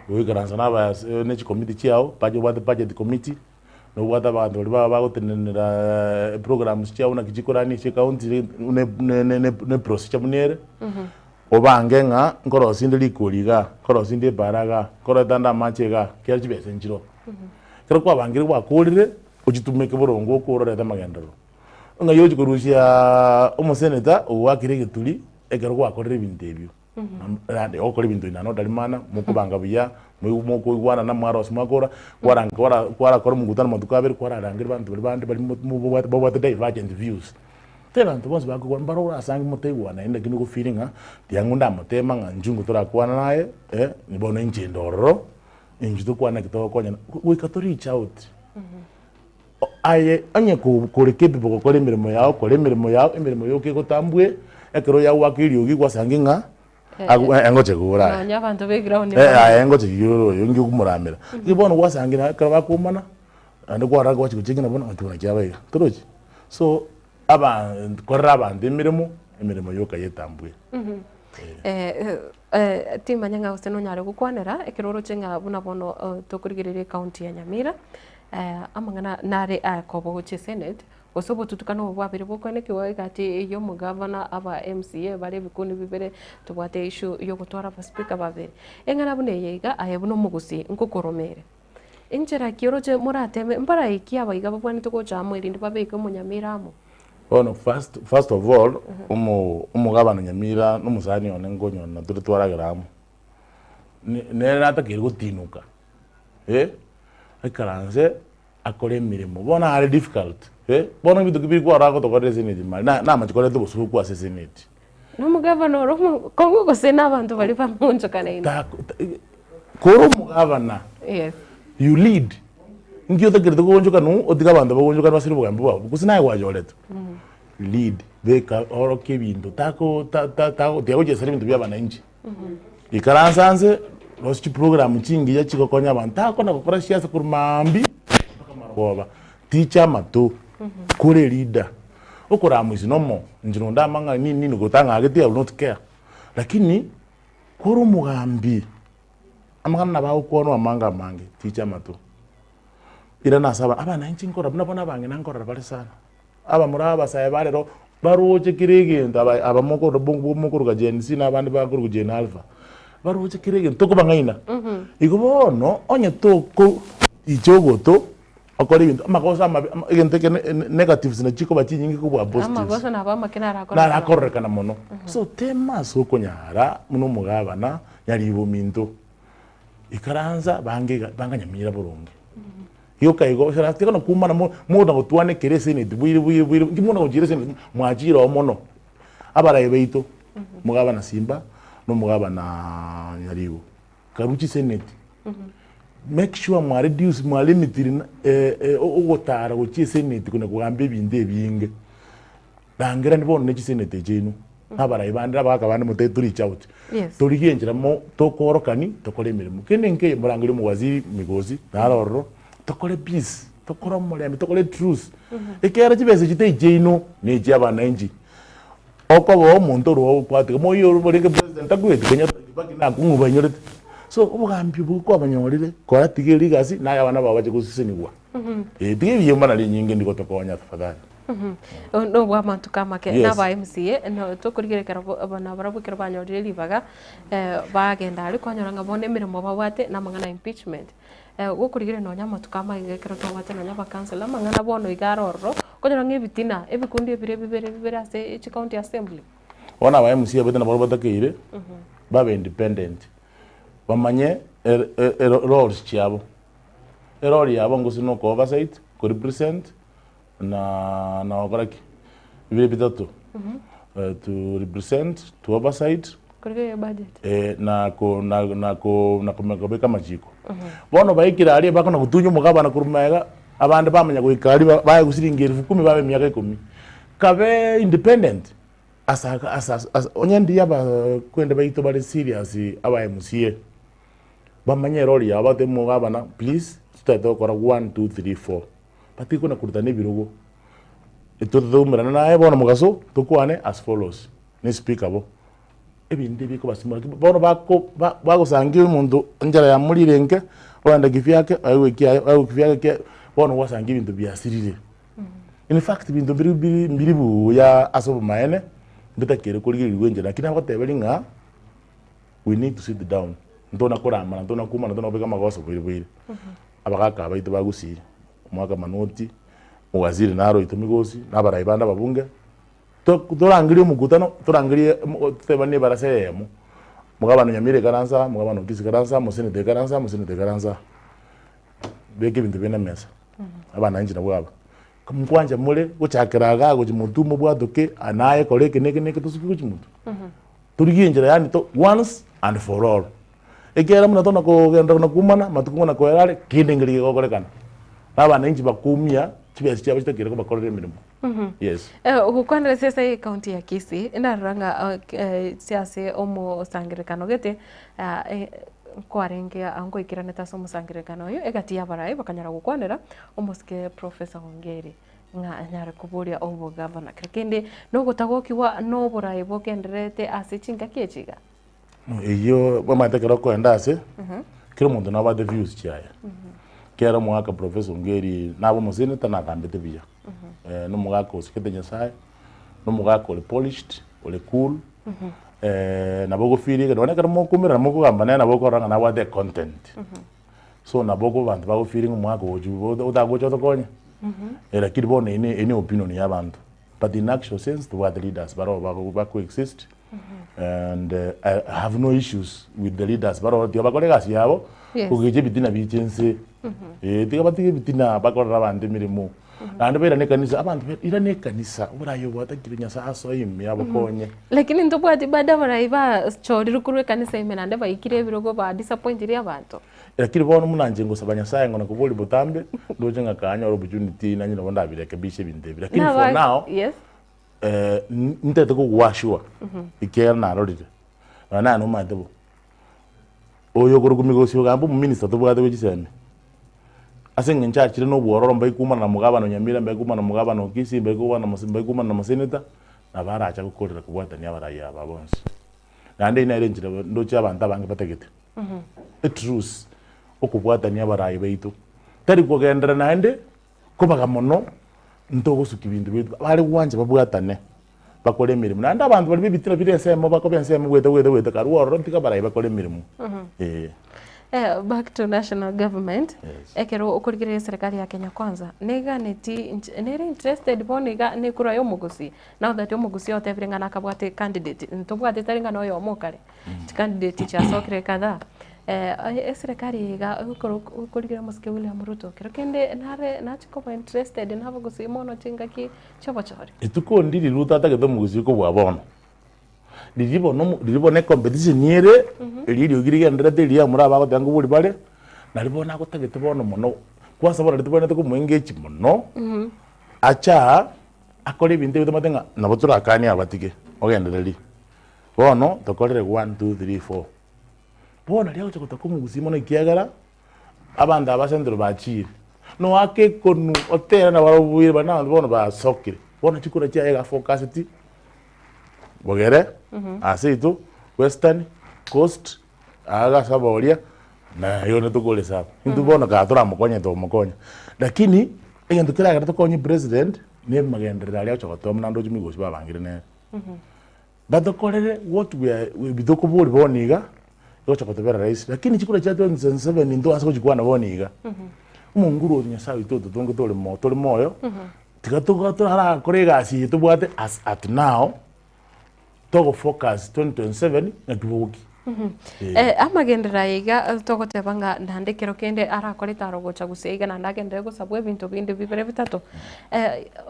goikaransa na aba ne chikomiti chiago, obwate budget committee. Nobwate abanto baria baba bagotenenera eprograms chiabo naki chikorania ase ecounty ne procedure buna ere, obange ng'a nkorosia inde rikori igaa, nkorosia inde ebara igaa, nkoreta inde amache igaa, ekiagera chibesa nchiroo. Ekero kwabangire gwakorire, ochitumeke boronge okore orete amagenderero. Ng'ai ochi korusiaaa omosenator ogoakire egeturi ekero gwakorire ebinto ebio. Naende ogokora ebinto inwe notari mana, mokobanga buya, mokoigwanana mwarosia mwakora, kwara kwara kwarakora omokutano amatuko abere kwararangeria abanto baria bande baria mobwate babwate divergent views. Tari abanto bonsi bakoigwana mbaro orasange motaigwanaini lakini ogo feel ng'a tiang'u ndamotema ng'a inchuo torakwana naye bono inche inde ororo, inchuo tokwane naki togokonyana, goika to reach out. Aye onye kore capable gokora emeremo yao, kora emeremo yao, emeremo yoka egotambwe, ekero oyagwaka eriogi gwasange ng'a ngoche kogora aye. Nonya abanto be ground Aye ngoche kigora oyo inki okomoramera. Riria bono gwasangi naye ekero bakoumana, naende kwarora gwachi gochia ng'a bono naki kiaba iga, torochi? So, abanto korera abanto emeremo, emeremo yoka yetambwe. Timanya ng'a gose nonyare gokwanera ekero oroche ng'a buna bono tokorigereria ecounty ya Nyamira, amang'ana nare akoba gochia esenate, gose obotutukano obo bwabeire bokoenekigwa egati ya omogavana, aba MCA bare ebikundi bibere, tobwate issue ya ogotwara abaspeaker babere. Eng'ana buna eye iga aye buna omogusii nkokoromere. Enchera ki oroche morateme mbaraikie abaiga babwenerete gocha amo erinde babeke omonyamira amo? Bono first, first of all, omo omogabana Nyamira na omosani one nkonyora tore twaragera amo, ne nere natakeire gotinoka eh, aikaranse akore emeremo, bono are difficult eh, bono ebinto ki biri kwarora agotokorera eseneti mari na namache koreta obosoku ase eseneti. Na omogavana ore omokong'u gose na abanto baria bamoonchokanaine? Tako kore omogavana Yes. you lead, nki otakerete koonchokana otige abanto bagoonchokane basire obogambi bwabo, gose naye gwachoretwe? Lead, beka orokia ebinto tako ta ta ta tiga gochesera ebinto bia abananchi. Ikaransa nse, rosia chiprogram chingiya chigokonya abanto, takona gokora siasa korwa maambia mpaka marogoba, ticha amato, kore eleader. Okoramuisia nomo, inche nonde amang'ana nini nini gotang'agete I will not care. Lakini kore omogambi, amang'ana nabo agokwanwa amange amange, ticha amato. Irana ase aba abananchi nkorora buna bono abang'ina nkorora bare sana. Abamura abasae ba rero baroche kera egento aba aba mokoro mokoroka Gen Z na abande bakorokwa Gen Alpha, baroche kera egento tokobang'aina. Igo bono onye toko ticha ogoto okore ebinto amagoso amabe ama egento eke ne negatives nachi chikoba chinyinge kobua positives. Amagoso nabo amake narakorekana. Narakorekana mono. So tema ase okonyara buna omogabana nyaribo ominto, ikaransa bange iga banga nyamira boronge. Gioka igo, tiga na koumana mo mona gotwana ekere eseneti bwaire bwaire bwaire inki mona gochiira eseneti mwachire oo mono. Abarai baito, omogabana Simba na omogabana Nyaribo, karue chiseneti, make sure mwa reduce mwa limitiri ogotara gochia eseneti konya kogamba ebinto ebinge. Rangerani bono ne chiseneti echi inwe, na abarai bande na abagaka bande motebe to reach out. Yes. Torigie enchera mo tokoorokani tokore emeremo. Kende nkeiyo morangerie omowaziri Migosi naro ororo, tokore peace, tokore omorembe, tokore truce. Ekiagera chibesa echi tei chiaino, ne echia abananchi. Okoba omonto orwo okwatiga moyio orwo orenge president takweti Kenyatta Kibaki nakong'u bainyorete. So obogambi obo kwabanyorire, kora tiga erigasi naye abana bao bache gosesenigwa. Eh tiga ebioma nari enyinge ndigotokonya tafadhali. Nobw'amatuko amake Yes. na aba MCA no tokorigereria ekero bo aba nabarabwo ekero banyorire ribaga bagenda aria kwanyora ng'a bono emeremo babwate na amang'ana ya impeachment. Gokorigereria nonya amatuko amaiga ekero twabwate nonya abacouncillor amang'ana bono iga are ororo, okonyora ng'a ebitina, ebikundi ebire bibere bibere ase chicounty assembly. Bono aba MCA baito nabo batakeire babe independent, bamanye roles chiabo. Erole yabo gose na oko oversight, ko represent na na gokora ki? Bire bitato. To represent, to oversight, Korigereria budget. na ko na na ko na kobeka amachiko. Bono baikire aria bakona gotunya omogabana korwa magega. Abande bamanya goika aria baegwa siringi elfu kumi babe emiaka ikomi. Kabe independent ase aka ase ase ase onye ndiyo abakwende baito bare serious aba MCA, bamanye erori yabo batebe omogabana please totagete gokora one, two, three, four. Batige kona korutana ebirogo, intwe totaumerane naye bono mogaso tokwane as follows, na espeaker bo. Ebinto ebi bikobasimora ki bono bako ba bagosangia omonto enchera yamorire enke, ogenda kivyake oegwe ekiaye oegwe kivyake ekiaye, bono gwasangia ebinto biasirire. In fact ebinto mbiri biri mbiri buya ase obomaene, mbitakeire korigererigwa enchera lakini nagoteberia ng'a we need to sit down, ntona koramana, ntona koumana, ntona kobeka amagoso boire boire. Abagaka baito ba Gusii, omwaka Manoti, Owaziri naro oito Migosi, na abarai bande ababunge, Torangerie omokutano, torangerie totebanie ebarasa eyemo, mogabane Nyamira ekaranse aa, mogabane Okisi ekaranse aa, moseneta ekaranse aa, moseneta ekaranse aa. Beka ebinto biaino emesa, abananchi nabwo aba. Nkwancha more gochakera igaa gochia motwe mobwatoke, naye kora eke na eke na eke tosuke gochia motwe. Torigie enchera yaani to once and for all. Ekiagera buna tona kogenderera na koumana, amatuko buna koera are, kende nkeri kegokorekana. Na abananchi bakoumia chibesa chiabo chitakeire kobakorera emeremo. Yes. Ogokwanera ase ase ecounty ya Kisii, ndarora ng'a ase omosangererekano gete, nkwarenge nkoikeranete ase omosangererekano oyio, egati y'abarai bakanyara gokwanera omosike Professor Ongeri ng'a anyare koboria obogavana. Kero kende nogotagokigwa noborai bogendererete ase chingaki echi iga. Eyio omanyete ekero okoenda ase, kera omonto nabwate views chiaye. Kera omogaka Professor Ongeri nabe omosenator nagambete buya. Na omogaka osigete Nyasaye, na omogaka ore polished, ore cool, nabo ogofeelinga nonye ekero mokoumera mokogamba nere nabo okorora ng'a nabwate econtent. So nabo oko abanto bagofeelinga omogaka oyo otagocha otokonye, lakini bono eye ne opinion ya abanto. But in actual sense tobwate leaders baroo bago bako exist and I have no issues with the leaders baroo tiga bakore egasi yabo Yes. kogecha ebitina biche nse eh tiga batige ebitina bakorere abanto emeremo naende bairane ekanisa abanto ba irana ekanisa oborayi obo otakire nyasaye asoe ime abakonye. Lakini ntobwati bado abarai bachorirwe korwa ekanisa ime naende baikire ebirogo ba disappointire abanto. Lakini bono buna inche ngosaba Nyasaye ng'a nakoborie botambe, ndoche ng'a kanyore opportunity nanye nabo ndabirekebishe ebinto ebi. Lakini for Naba now, yes. ntagete kogoassure, ekiagera narorire, nonya naye nomanyete bo, oyo okorokwa Migosi ogamba omominister tobwate bwe chisemi, ase eng'encho achire na obwororo mbaikumana na mogabana o Nyamira, mbaikumana na mogabana o Kisii, mbaikumana na mose mbaikumana na mosenator, nabo arache gokorera kobwatania abarai aba bonsi. Naende eyio nere enchera ndoche abanto abange batagete. Etruce, okobwatania abarai baito, tari kogenderera naende kobaga mono ntogosukia ebinto biaito, bare gwancha babwatane bakore emeremo. Naende abanto baria ba ebitina bire ensemo bakoba ensemo goeta goeta goeta karue ororo tiga abarai bakore emeremo eh. Back to national government, Yes. ekero okorigereria eserekari ya Kenya Kwanza, neganeti inche nere interested bono iga nekura ya omogusii, now that omogusii otebire ng'a nakabwate candidate, ntobwate tari ng'a noyomo okare. Chicandidate chiasokire kadhaa, eserekari eye iga ekoro okorigereria omosike William Ruto, kero kende nare nachia koba interested na abagusii mono chingaki chiobochori. Rituko ndiri Ruto atagete omogusii kobua bono, riria bono omo riria bono ecompetition ere, eria eriogi rigendererete riria abamura aba bagoteba nkobori bare, nario bono agotagete bono mono, kwansa bono riria tobwenerete komoengage mono, ache aa, akore ebinto ebi tomanyete ng'a nabo torakanie abatige, ogendererie. Bono tokorere one, two, three, four. Bono aria agocha gotaka omogusii mono ekiagera, abanto aba central bachiire, noake ekonu otere nabarobwo buya baria nabanto bono basokire. Bono chikura chiaye iga afocuseti, bogere, ase intwe, western, coast, aaga ase abaoria, na aywo tokore esabu. Intwe bono kaa toramokonye tomokonya. Lakini, egento keragere tokonye president, na amagenderero aria agocha gotoa buna ndoche migosi babangire nere. Batokorere what we are ebi tokoboria bono iga, egocha kotobera rahisi, lakini chikura chia 2027 intwe ase gochikwana bono iga, omonguru oyo Nyasaye oito ototongete ore mo tore moyo, tiga toga torakore egasi eye tobwate as at now, togo focus 2027 ng'aki bogokia. Eh. Amagenderero aya iga togoteba ng'a naende ekero kende arakore etaro gocha gusii iga naende agenderere gosabwa ebinto binde bibere bitato,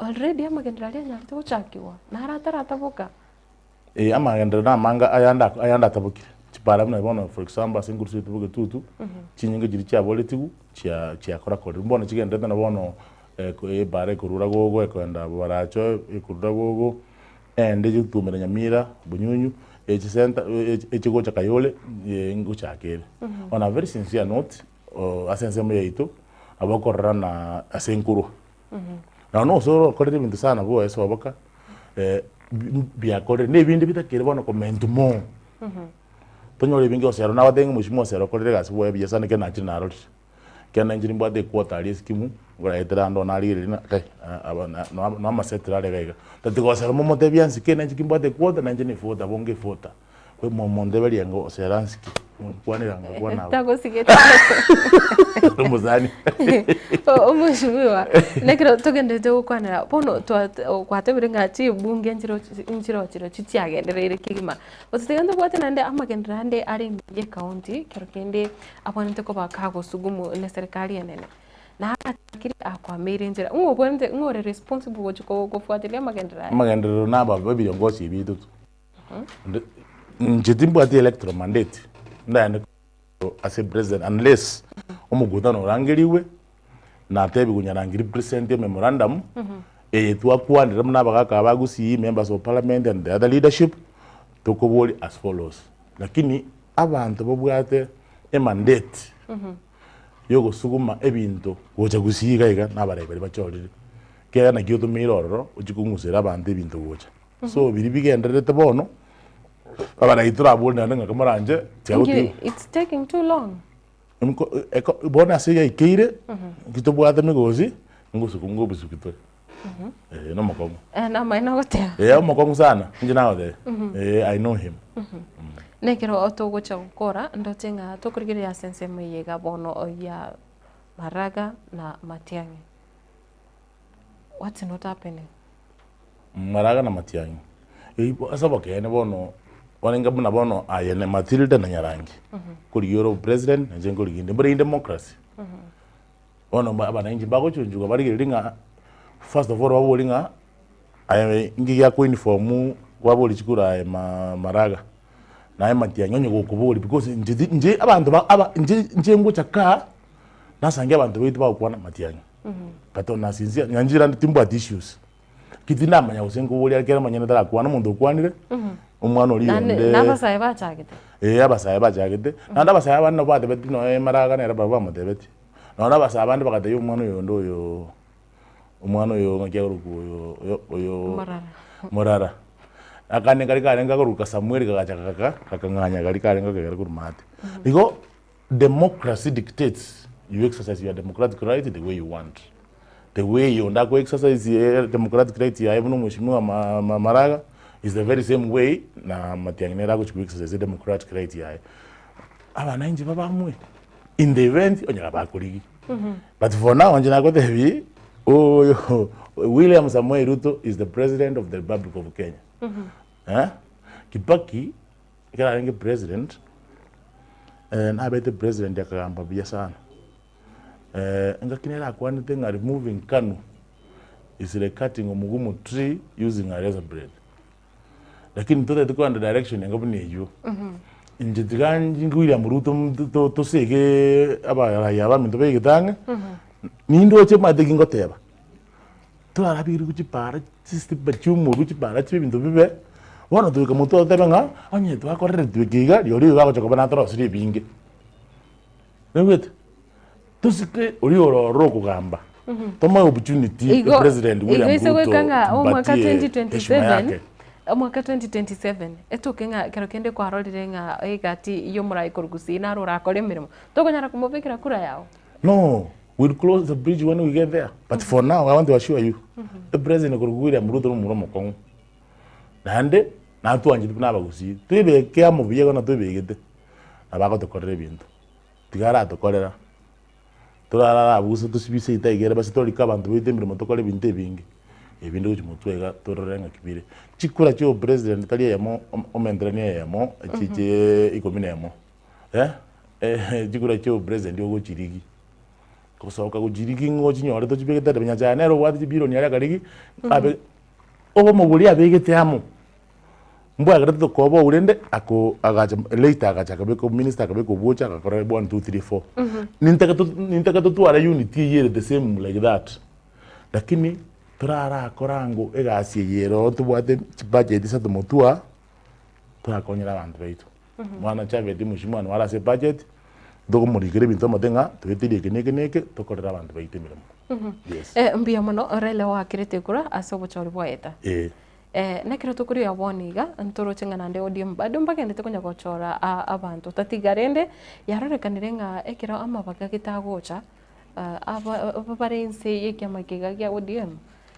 already amagenderero aria anyarete gochakigwa, naro atarataboka. Amagenderero namange ayande ayande atabokire. Chipara buna bono for example ase enkurusu yaito Bogetutu, chinyinga chiria chiaboretigwe, chia chiakorakorerwa. Bono chigendererete na bono ebara ekorura gogo ekoenda Bobaracho, ekorura gogo, ende egotumera Nyamira, Bunyunyu, echi center echi gocha Kayole, ngochaka ere. On a very sincere note, ase ensemo yaito, nabo okorora na ase nkorwa. Nonya na ase orokorire ebinto sana bwoye soboka, biakorire, na ebinde bitakeire bono comment more. Tonyore ebinge Osero nagotebi ng'a mheshimiwa Osero okorire egasi bwoye buya sana ekero nachire narorire. Ekero nainche nimbwate equota aria esikimu, nkoraetera ande one narigereria ng'a kai aba na amasetero are iga iga. Tatiga Osero momotebie ansike nainche ki mbwate equota nainche na efuota bonge efuota. Momonteberie ng'a Osero ansike, nkwanera ngakwana abwo. Tagosigete. Omosani. Omweshimiwa, nekero togenderete gokwanera bono twa gwatebire ng'a chibunge nchiro nchiro chirochio chiagendereire kegima. Gose tiga ntobwate naende amagenderero ande are ime ye county, ekero kende abwenerete koba kagosugumu ne serikali enene. Na agachakire akwameire enchera, ng'o obwenerete ng'o ore responsible gochi ko kofuatilia amagenderero aya? Amagenderero na aba ebiongozi ebi biaito tu. Inche timbwati electoral mandate ndaende ase president unless omokutano orangerigwe natebigwe nyarangi represent ememorandum eye twakwanire buna abagaka aba Gusii, members of parliament and the other leadership tokoboria as follows. Lakini abanto babwate emandate yogosuguma ebinto gocha Gusii iga iga nabarai baria bachorire ekiagera naki otomeire ororo ochie kong'usera abanto ebinto gocha. So biria bigendererete bono, abarai torabore naende ng'aki moranche, tiga Inki gotiga. it's taking too long. Nko eko bono ase yaikeire, nki tobwate migosi, ngosuku ngobusuki tore. Eh na omokong'u. Eh, namaene ogoteba. Eh omokong'u sana, inche nagotebia. Eh I know him. Nekero togocha gokora, ndoche ng'a tokorigereria ase ensemo eye iga bono ya Maraga na Matiang'i. What's not happening? Maraga na Matiang'i. Eyio ase obokeene bono orenge buna bono aye na Matilda na Nyarangi nkorigia ore obopresident na inche nkorigia inde mbore in democracy. Bono mba abananchi mbagochunchugwa barigereria ng'a first of all babori ng'a aye inki giakoinform kwaboria chikura aye ma Maraga naye Matiang'i onye gokoboria because inche ti inche abanto ba aba inche inche ngocha kaa nasange abanto baito bagokwana Matiang'i but on a sincere nyanchera ande timbwati issues. Ki tindamanya gose nkoboria ekero omonyene tarakwana omonto okwanire, omwana oria Naende onde na abasae bachagete. eh abasae bachagete, naende abasae abande nabo batebetie nonya maraga nere barabwo bamotebetie. Nonya na abasae abande bagatebia omwana oyo onde oyoo omwana oyo ng'aki akorokwa oyo oyo oyo Morara. Morara. Akande nkari karenge kakorokwa Samuel kagacha gaka gakang'anya karia karenge akagera korwa maate. Igo democracy dictates you exercise your democratic right the way you want. The way onde ako exercise democratic right yaye buna omweshimiwa Maraga is the very same way na Matiang'i nere agochi ko exercise democratic right yaye. Abananchi babamwe in the event onye bakorigia. But for now inche nagotebi oyo William Samoei Ruto is the president of the Republic of Kenya. Eh, Kibaki ekero arenge president nabete president akagamba buya sana. Engaki nere akwanete ng'a removing Kanu is like cutting omugumu tree using a razor blade. Lakini totagete kogenda direction enga buna eywo. Inche tiga William Ruto tosege abarai aba baminto baigete ang'e, nindoche omanyete ki ngoteba, torarabirwe chipara chisitima chiumorwe chipara chibe ebinto bibe, bono toika motwe totebe ng'a onye twakoreretwe eke iga rirorio iga agocha koba natorosirie ebinge. Noigwete? Tosike oria ore ororo okogamba, tomoe opportunity Igo President igo William ise Ruto goika ng'a omwaka tumpatie heshima 2027 yake. omwaka 2027 etoke ng'a ekero kende kwarorire ng'a egati y'omorai korwa Gusii naro orakore emeremo, tokonyara komobekera kura yago? No, we'll cross the bridge when we get there. But for now, I want to assure you, the president korwa William Ruto nomomura omokong'u. Naende, natwanchete buna abagusii, twebeke amo buya igo natwebegete, nabo agotokorera ebinto. Tiga aratokorera, torarare abwo gose tosibie seito aiga ere basi torike abanto baito emeremo tokore ebinto ebinge, ebinde gochia motwe iga torore ng'aki bire. Chikura chia obopresident tari eyemo omenteranie eyemo echi chie ikomi na emo eh, chikura chia obopresident ogochirigia, gosoka gochirigia ng'o ochinyore tochibegete ere Nyachae nere obwate chibilioni aria akarigi abe obomo boria abegete amo. Mbwagerete tokoba ou rende ako agacha later agacha akabeka ominister akabeka obwocha agakora one two three four. Nintake to nintake totware unity eywo ere the same like that. Lakini torarakora ango egasi eye ere oo tobwate chibudget isato motwe torakonyere abanto baito. Mwana Chaveti mheshimiwa naro ase ebudget, ntokomorikera ebinto omote ng'a toeterie eke na eke na eke tokorere abanto baito emeremo. Yes. Mbuya mono Raila oakerete ekura ase obochori bwaeta. Eh. Nekero tokoria bono iga, ntoroche ng'a naende ODM bado mbagendete konya gochora abanto, tatiga rende yarorekanire ng'a ekero amabaga gete agocha, aba bare inse y'ekiama eke iga gia ODM,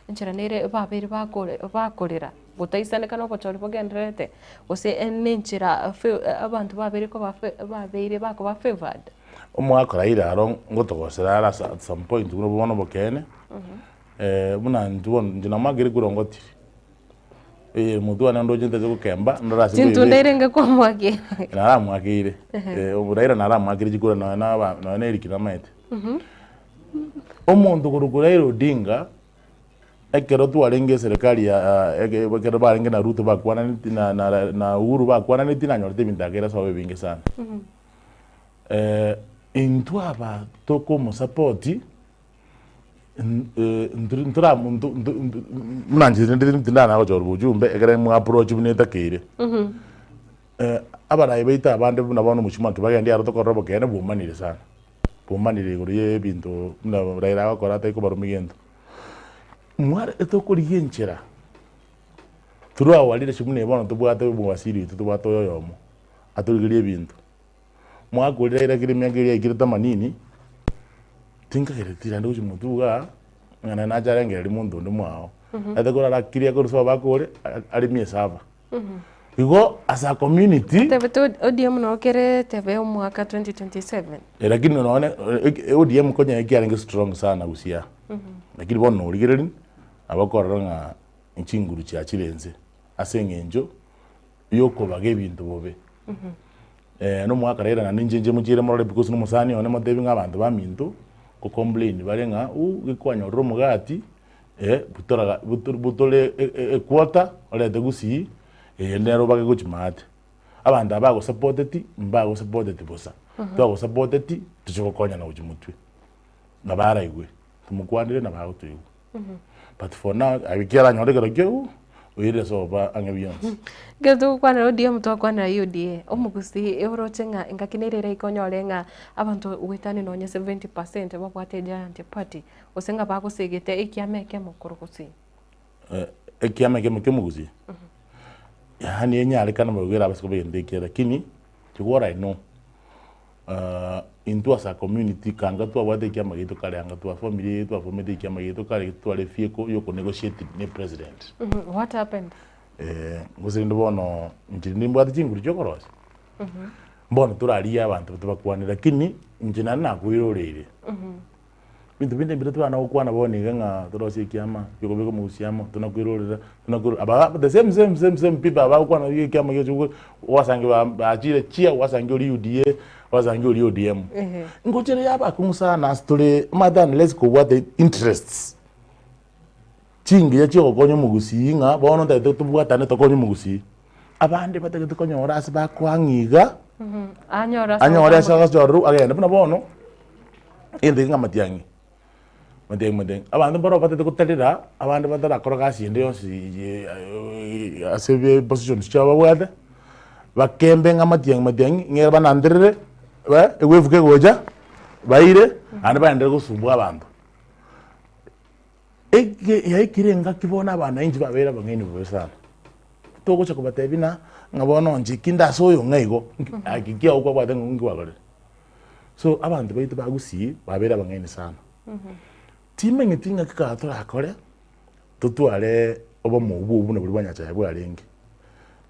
enchera nere babeire bakore bakorera, gotaisaneka na obochori bogendererete, gose nenchera abanto babeire koba babeire bakoba favoured. Omogaka Raila aro ngotogosera are ase at some point buna bono obokeene. Buna intwe bono, inche namoakire kura ongotire, eh, omotwe one ndoche ntache gokemba, ndore ase Chintunda nkoyebeka. erenge kwamoakeire. Naramoakeire, eh, Raila naramoakeire chikura nonya na aba nonya na Eric namaete. Omonto korokwa Raila Odinga, ekero twarenge eserekari ya eke ekero barenge na Ruto bakwananeti na na na Uhuru bakwananeti nanyorete ebinto akeire ase obobe ebinge sana. Intwe aba tokomosapoti. Buna inche rende tindana gochora obochumbe ekere mwa approach buna etakeire. Abarai baito abande buna bono omochie Kibaki aro tokorora obokeene bwomanire sana, bwomanire igoro ya ebinto buna Raila agokora atari kobaromia gento. Mware tokorigia enchera through our leadership buna bono tobwate omowaziri oito tobwate oyo oyomo atorigerie ebinto. Mwakorire Raila kera emiaka eria yaikire themanini. Tinkagereti naende gochia motwe igaa, ng'a naende nache arengereria monto onde mwao. Naete korara akiri akorwa sobo akore, aremie esaba. Igo as a community. Otebete ODM noo kere tebe omwaka 2027. Eh, lakini nonye ODM konya ekiarenge strong sana gusii aa. Lakini bono norigereria, nabo okorora ng'a chinguru chiachire inse, ase eng'encho yokobaga ebinto bobe. Nomogaka Raila naende inche inche mochiere morore because nomosani one motebi ng'a abanto baminto ko complain bare ng'a ooh gekwanyorire omogati butora ga butore equarter orete gusii eye nere obage gochia maate. Abanto aba bagosapoteti mbagosapoteti bosa, twagosapoteti tochia gokonyana gochia motwe, nabo araigwe, tomokwanere nabo agotoigwa. But for now, eki aranyore ekero kio, oirire soba ang'e bionsi. Ekero togokwanera ODM twakwanera UDA, omogusii oroche ng'a engaki nere eraike onyore ng'a abanto goetania nonye 70 percent babwate egiant party, gose ng'a bagosegete ekiama ekemo korwa gusii. Ekiama ekemo kia omogusii, yaani enyarekane boigo erabase koba egento ekiya lakini, what I know. Intwe as a community kanga twabwate ekiama giaito kare anga twafomire twafomete ekiama giaito kare tware vehicle ya okonegotiate ne president. What happened? Gose rende bono inche nimbwate chinguru chia okorosia, mbono torarigie abanto tobakwane lakini inche naende nakoiroreire. Ebinto binde mbire tobana gokwana bono iga ng'a torosie ekiama, kiokobeka omogusii amo, tonakoirorera, tonakoirorera aba the same same same same people aba bagokwana iga ekiama giacha gokwa, gwasangi ba bachire chia gwasangi oria UDA, gwasangi oria ODM. Ngochera yaba akong'u sana ase tore omanyete unless kobwate interests chingiya chiogokonya omogusii ng'a bono ntagete tobwatane tokonye omogusii. Abande batagete konyora ase bakoang'a iga, Anyore ase anyore ase agotamboka. agachorerwa agende buna bono, egento eke ng'a matiang'i, matiang'i matiang'i, abanto mbaro batagete gotarera, abande batarakora gasi ende yonsi ye ase ebi positions chiabo babwate, bakembe ng'a matiang'i matiang'i, ng'ere bananterere, ewefu kegocha, baire, naende baenderere gosumbua abanto. Eke yaikire engaki bono abananchi babeire abang'aini bobe sana. Togocha kobatebia na ng'a bono inche kinde ase oyo ng'a igo, nki ki agwo kwabwate ng'a nki kwakorire. So abanto baito ba gusii babeire abang'aini sana. Timanyeti ng'aki kare torakore, totware obomo obwo buna boria bwa Nyasaye bwarenge,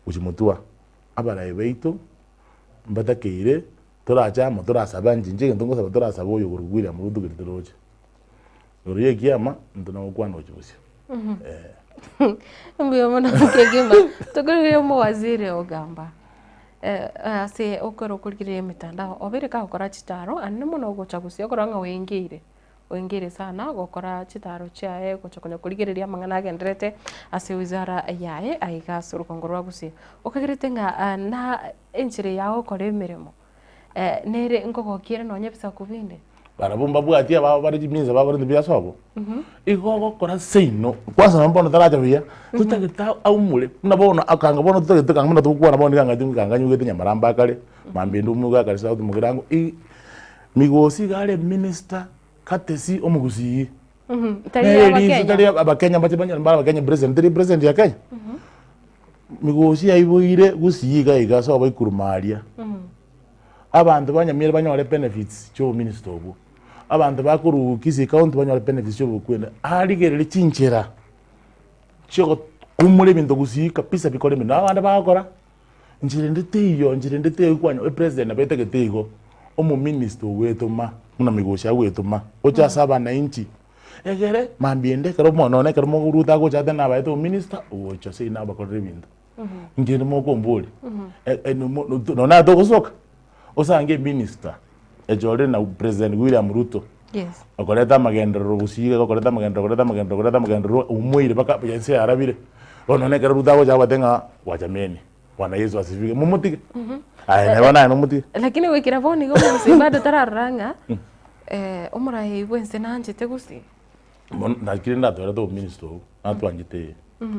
gochia motwe aa. Abarai baito mbatakeire torache amo torasabe inche inche egento ngosaba torasabe oyo okorokwa William Ruto keri toroche. Igoro y'ekiama, intwe nogokwana gochia bosio. Eh. Mbuya mono kegima. Tokorigereria omowaziri ogamba eh, ase okero okorigereria emitandao obeire kagokora chitaro anene mono ogocha gusii okorora ng'a oengeire. Oengeire sana gokora chitaro chiaye gocha konya korigereria amang'ana agenderete ase wizara yaye aiga ase orogongo rwa Gusii. Okagerete ng'a na enchera eye agokora emeremo nere nkogokia ere nonya ebisaku binde? Barabwo mbabwati ababo bare chiminsa babo rende buya sobo. Igo ogokora seino, kwanza nonye bono taracha buya, totagete aumore buna bono akanga bono totagete kanga buna togokwana bono nigo ang'aete kanga anyugete nyamarambe akare, mambia ende omoigwe akare south mogirango i Migosi iga are minister courtesy omogusii. Tari Nere Abakenya. risu tari abakenya mbache banyare mbare abakenya president teri president ya Kenya. Migosi yaiboire gusii iga iga ase oboikuruma aria. Abanto ba Nyamira banyore benefits chia obominister obwo. Abanto bakorwa Kisii county banyore benefits chia obokwenda. Arigereria chinchera chiogokumura ebinto gusii kabisa bikore emeremo. Na abande bagokora. Nchera ende teiyo, nchera ende teiyo kwanya epresident nabo etagete igo, omominister ogwetoma buna Migosi agwetoma gocha ase abananchi, egere mambia ende ekero bono nonye ekero Ruto agocha ate nabaete omominister ogocha seino abakorere ebinto. Inche rende mokomboria nonye naye togosoka, osange eminister echorire na president William Ruto, Yes. okoreta amagenderero gusii iga okoreta amagenderero okoreta amagenderero okoreta amagenderero omoire mpaka ense yarabire. Bono nonye ekero Ruto agocha agote ng'a wachameni, Bwana Yesu asifiwe, momotige. Aye neba naye momotige. Lakini goikera bono iga omogusii bado tararora ng'a omorai bwense nanchete gusii. Bono naki rende natwerete obominister obwo, natwanchete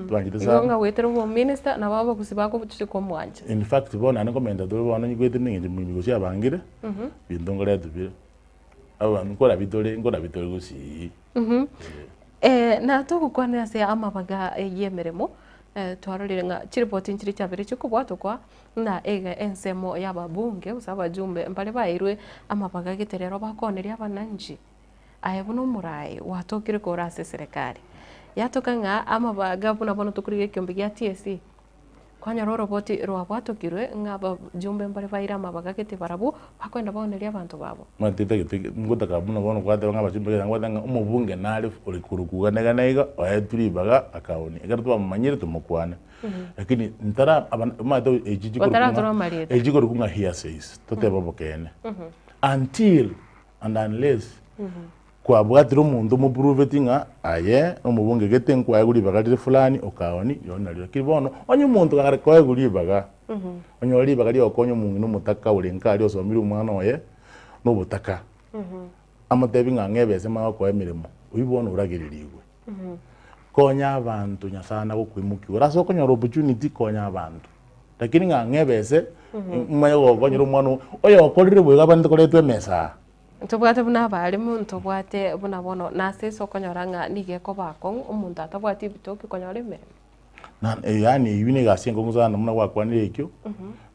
twanchete Igo sana. ng'a goetera obominister nabo abagusii bagochia komwancha. In fact bono naende nkomenta tore bono nyigwete na eng'encho Migosi abangire, binto nkoretwa bire. Abanto nkorabi tore nkorabi tore gusii. Na togokwanera ase amabaga y'emeremo, twarorire ng'a chiripoti nchiria chiabeire chikobwatokwa ng'a ege ensemo y'ababunge gose abajumbe mbare baeirwe amabaga gete rero bakoneria abananchi. Aye buna omoraai gwatokire kore ase eserekari, yatoka ng'a amabaga buna bono tokorigia ekiombe gia TSC, Kwanyora oroboti rwabwatokirwe ng'a abajumbe mbare baire amabaga gete barabwo bakoenda baonerie abanto babo. Omanyete etagete ngotaka buna bono gwateba ng'a abachumbe gete ngwateba ng'a omobunge nare ore korokwa iga na iga na iga oetwe ribaga akaonia. Ekero twamomanyire tomokwane. Lakini ntara aba omanyete echi chikorokwa ng'a Bataratorwa amarieta. echi chikorokwa ng'a hearsays totebe obokeene. Until and unless Kwabwatire omonto omopruveti ng'a aye nomobunge gete nkwaegwe ribaga rire fulani okaoni rirorio nario. Lakini bono onye omonto kare koegwa ribaga, onyore ribaga ria gokonya omong'ina omotaka ore nka aria osomire omwana oye nobotaka, amotebi ng'a ng'a ebesa emanye gokoa emeremo, oyio bono oragererigwe. Konya abanto Nyasaye nagokoimokia ore ase okonyora opportunity konya abanto. Lakini ng'a ng'a ebese, manye gokonyera omwana oo, oyokorire boigo abwenerete koretwa emesa aa. Ntobwate buna abalimu, ntobwate buna bono nase ase okonyora ng'a nigo ekoba akong'u omonto atabwati ebitoki konyora emeremo. Na yaani eywo na egasi enkong'u sana buna gwakwanire ekio,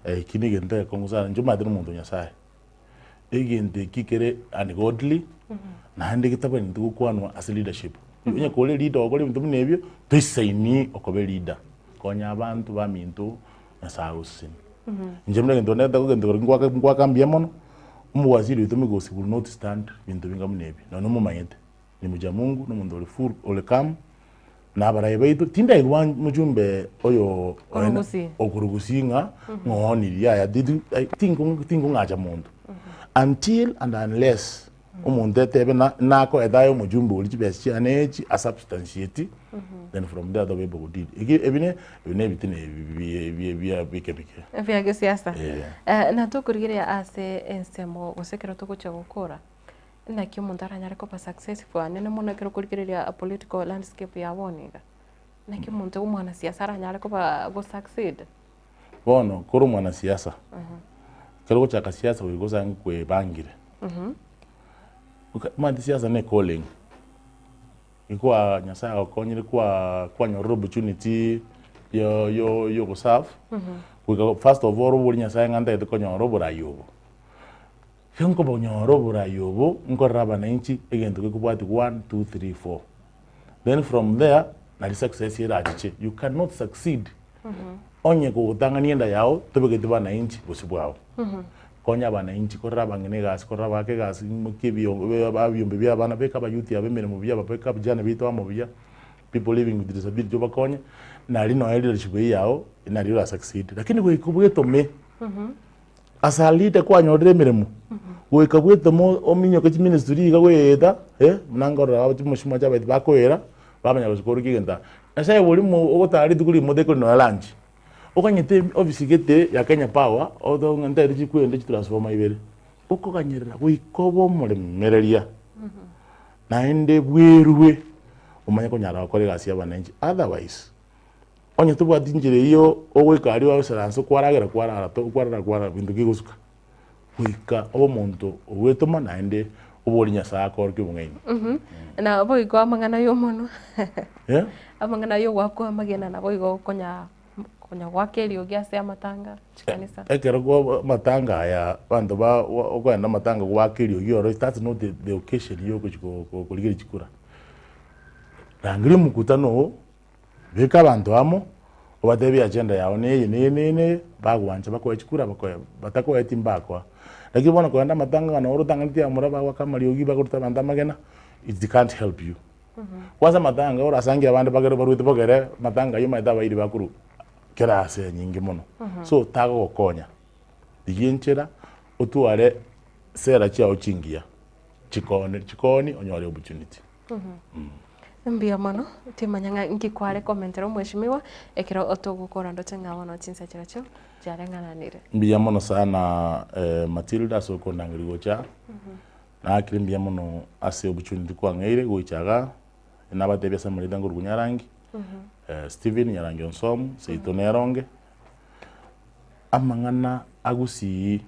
ekio na egento egekong'u sana, inche omanyete na omonto o Nyasaye. Egento eki kere ungodly, naende getabwenereti gokwanwa ase leadership. Onye kore leader ogokora ebinto buna ebio, toisaini okoba eleader. Konya abanto baminto Nyasaye agosesenie. Inche buna egento ndete egento keria ngoaka ngoaka mbuya mono, omowaziri oito Migosi will not stand binto binga buna ebi, nonye momanyete, ni mcha Mungu, na omonto ore full ore calm, na abarai baito, tindaigwa mochumbe oyo Korwa Gusii. okorwa Gusii ng'a ng'oonirie yaya titi tinko tinkong'acha monto, until and unless Omonto etebe na nakoete aye omochumbe oria chibesa chiane echi asubstantiate then from there tobe able godeal. Eki ebi ne ebi ne ebitina ebi bi bi bia bike bike. Ebia gesiasa. Eh. Eh, na tokorigereria ase ensemo gose ekero togochia gokora, naki omonto aranyare koba successful anene mono ekero okorigereria political landscape ya bono iga? Naki omonto omwanasiasa aranyare koba go succeed? Bono kore omwanasiasa, ekero ogochaka siasa goika osange kwebangire. Omanyete siasa ne calling, ikwaa Nyasaye agokonyire kwaa kwanyorire opportunity yo yo yo goserve, goika first of all oborie Nyasaye ng'a ntagete konyora oborai obo. Ekero nkobonyora oborai obo, nkorere abananchi egento gekobwatia one, two, three, four. Then from there, nari success erachiche. You cannot succeed onye kogotang'ania enda yao tobegeti bananchi bosio bwao. Konya abananchi, korera abang'ina egasi, korera abagaka egasi, imokia ebiombe bia abana, beka abayouth aba emeremo buya, beka abijana baito amo buya, people living with disability obakonye, nari nonya leadership eyio yao, nari ora succeed. Lakini goika obwetome. As a leader kwanyorire emeremo, goika bwetome ominyoke chiministry iga goeta, eh, buna nkorora aba chimoshumaa chiabaito bakoera, bamanya gochia korokia egento aa. Nyasaye bori mo ogotara rituko rimo otekori nonya lunch, okanyete ofisi gete ya Kenya Power, otobe ng'a ntaete chikwende chitransformer ibere, okoganyerera goika obe omoremereria, naende bwerwe omanye konyara gokora egasi ya abananchi otherwise. Onye tobwati inchera eyio ogoika aria oisaranse kwaragera kwarara to kwarara kwarara binto kegosuka, goika obe omonto ogwetoma naende oborie Nyasaye akorokie obong'aini. Na boigo amang'ana ya omonwa amang'ana ya ogoakwa amagena naboigo konya konya goaka eriogi ase amatanga chikanisa. Ekero kwa amatanga aya abanto ba okogenda amatanga goaka eriogi oro that's not the occasion ya ogochi korigereria chikura. Rangeria omokutano oo. Beka abanto amo, obatebie agenda yao neye, neye, neye, neye, bagwancha bakoe chikura bakoe, batakoeti mbakoa. Lakini bono kogenda amatanga ng'a noro otang'aneti abamura bagoaka amariogi bagoruta abanto amagena, it can't help you. Kwanza amatanga orasangie abande bagere barwete bogere, amatanga aywo omanyete abairi bakorwa kera ase enyinge mono. So tagogokonya, rigia enchera otware sera chiago chingiya, chikone chikoni onyore opportunity. Mbuya mono, timanya ng'a nki kware komentera omweshimiwa ekero togokora ndoche ng'a bono chinsa chirochio chiareng'ananire. Mbuya mono sana Matilda ase okondangeria gocha aa, naakire mbuya mono ase opportunity kwang'eire gocha igaa, nabatebia ase amareta nkorokwa Nyarangi, Stephen Nyarangi Onsomu, seito neronge, amang'ana agusii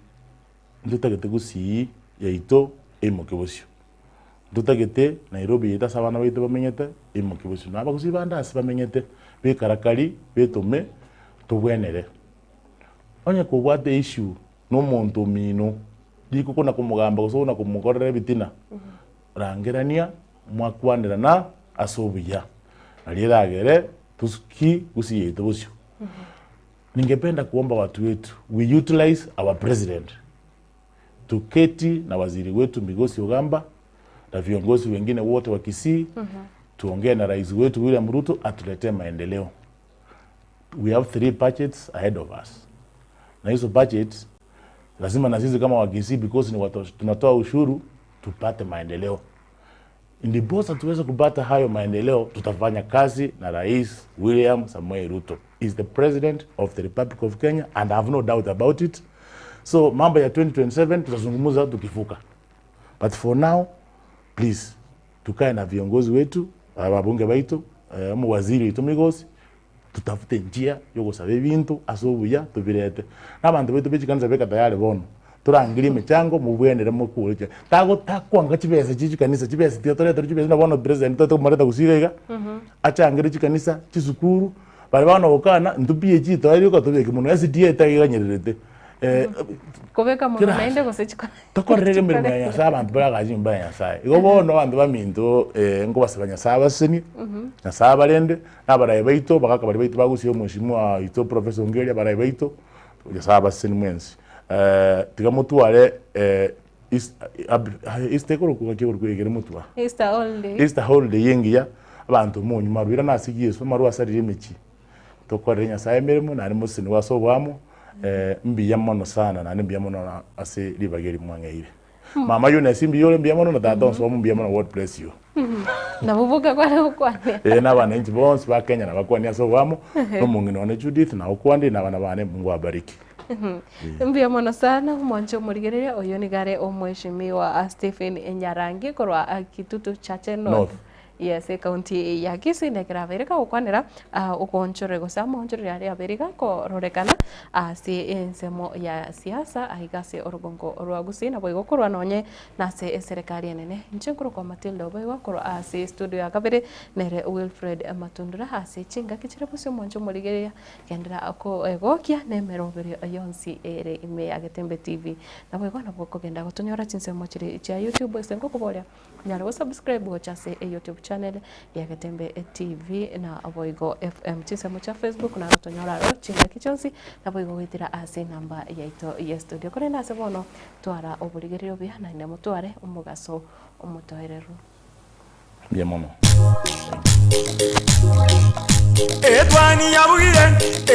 ntotagete gusii yaito eimoke bosio. Ntotagete Nairobi yaito ase abana baito bamenyete, eimoke bosio. Na abagusii bande ase bamenyete, bekarakari, betome, tobwenere. Onye kobwate issue na omonto omino, riko kona komogamba gose kona komokorera ebitina, rangerania mwakwanerana ase obuya, nario eragere tosuki gusii yaito bosio. Ningependa kuomba watu wetu, we utilize our president. Tuketi na waziri wetu Migosi Ogamba na viongozi wengine wote wa Kisii tuongee na rais wetu William Ruto atuletee maendeleo. We have three budgets ahead of us. Na hizo budget lazima na sisi kama wa Kisii because ni watu tunatoa ushuru tupate maendeleo. Ndiposa tuweze kupata hayo maendeleo, tutafanya kazi na Rais William Samoei Ruto. Is the president of the Republic of Kenya and I have no doubt about it. So mambo ya 2027 tutazungumza tukivuka. But for now, please tukae na viongozi wetu, ababunge baitu, eh, omowaziri oito Migosi, tutafute njia yogosaba ebinto ase obuya tobirete. Na abanto baito be chikanisa beka tayari bono, torangerie emechango mobwenere mokure chi tago takwanga chibesa chie chikanisa, chibesa tiga toreterwe chibesa buna bono president tokomoreta gusii iga iga, achangere chikanisa, chisukuru, baria bono gokana intwe pi chitoe rioka tobeke mono SDA tageganyererete Kobeka mono kera naende gose chikore tokorere emeremo ya Nyasaye abanto baragache enyomba ya Nyasaye. Igo bono abanto baminto nkobasaba Nyasaye abasesenie, Nyasaye abarende, na abarai baito, abagaka baria baito bagusia omweshimiwa oito Professor Ongeri, abarai baito, Nyasaye abasesenie mwensi. Tiga motware Easter ekorokwa ng'aki ekorokwa ekere motware? Easter holiday. Easter holiday engiya, abanto monywe marwa, irana ase Yeso, amarwa asarire emechie. Tokorere Nyasaye emeremo naende mosesenigwe ase oboamo, mbuya mono sana naende mbuya mono ase ribaga eri mwang'eire. Mama Eunice mbuya ore mbuya mono na tata Onsomu mbuya mono God bless you. Nabo boka kware gokwania. Ee na abananchi bonsi ba Kenya nabakwanie ase oboamo, na omong'ina one Judith nagokwandie na abana bane Mungu awabariki. Mbuya mono sana omwanche omorigereria oyo nigo are omweshimiwa Stephen Nyarangi korwa Kitutu Chache North. North. Yes, ecounty ya Kisii nekero abeire gagokwanera ogoonchorera gose amaonchoreri aria abeire gakororekana ase ensemo ya siasa aiga ase orogongo rwa Gusii naboigo korwa nonye nase eserekari enene. Inche nkorokwa Matilda Obaigwa korwa ase estudio ya kabere nere Wilfred Matundura ase chingaki chire bosio omwanche omorigereria gendera koegokia na emeroberio yonsi ere ime ya Getembe TV. Naboigo nabo okogenda gotonyora chinsemo chiria chia YouTube ase ngokoboria Onyare go subscribe gocha ase eYouTube channel ya Getembe TV na boigo FM. Chinsemo chia Facebook naro tonyore aro chingaki chionsi naboigo goetera ase enamba yaito ye studio. Korende ase bono twara oborigereria obuya naende motware omogaso omotoereru. Mbuya mono. Etwani yabugire,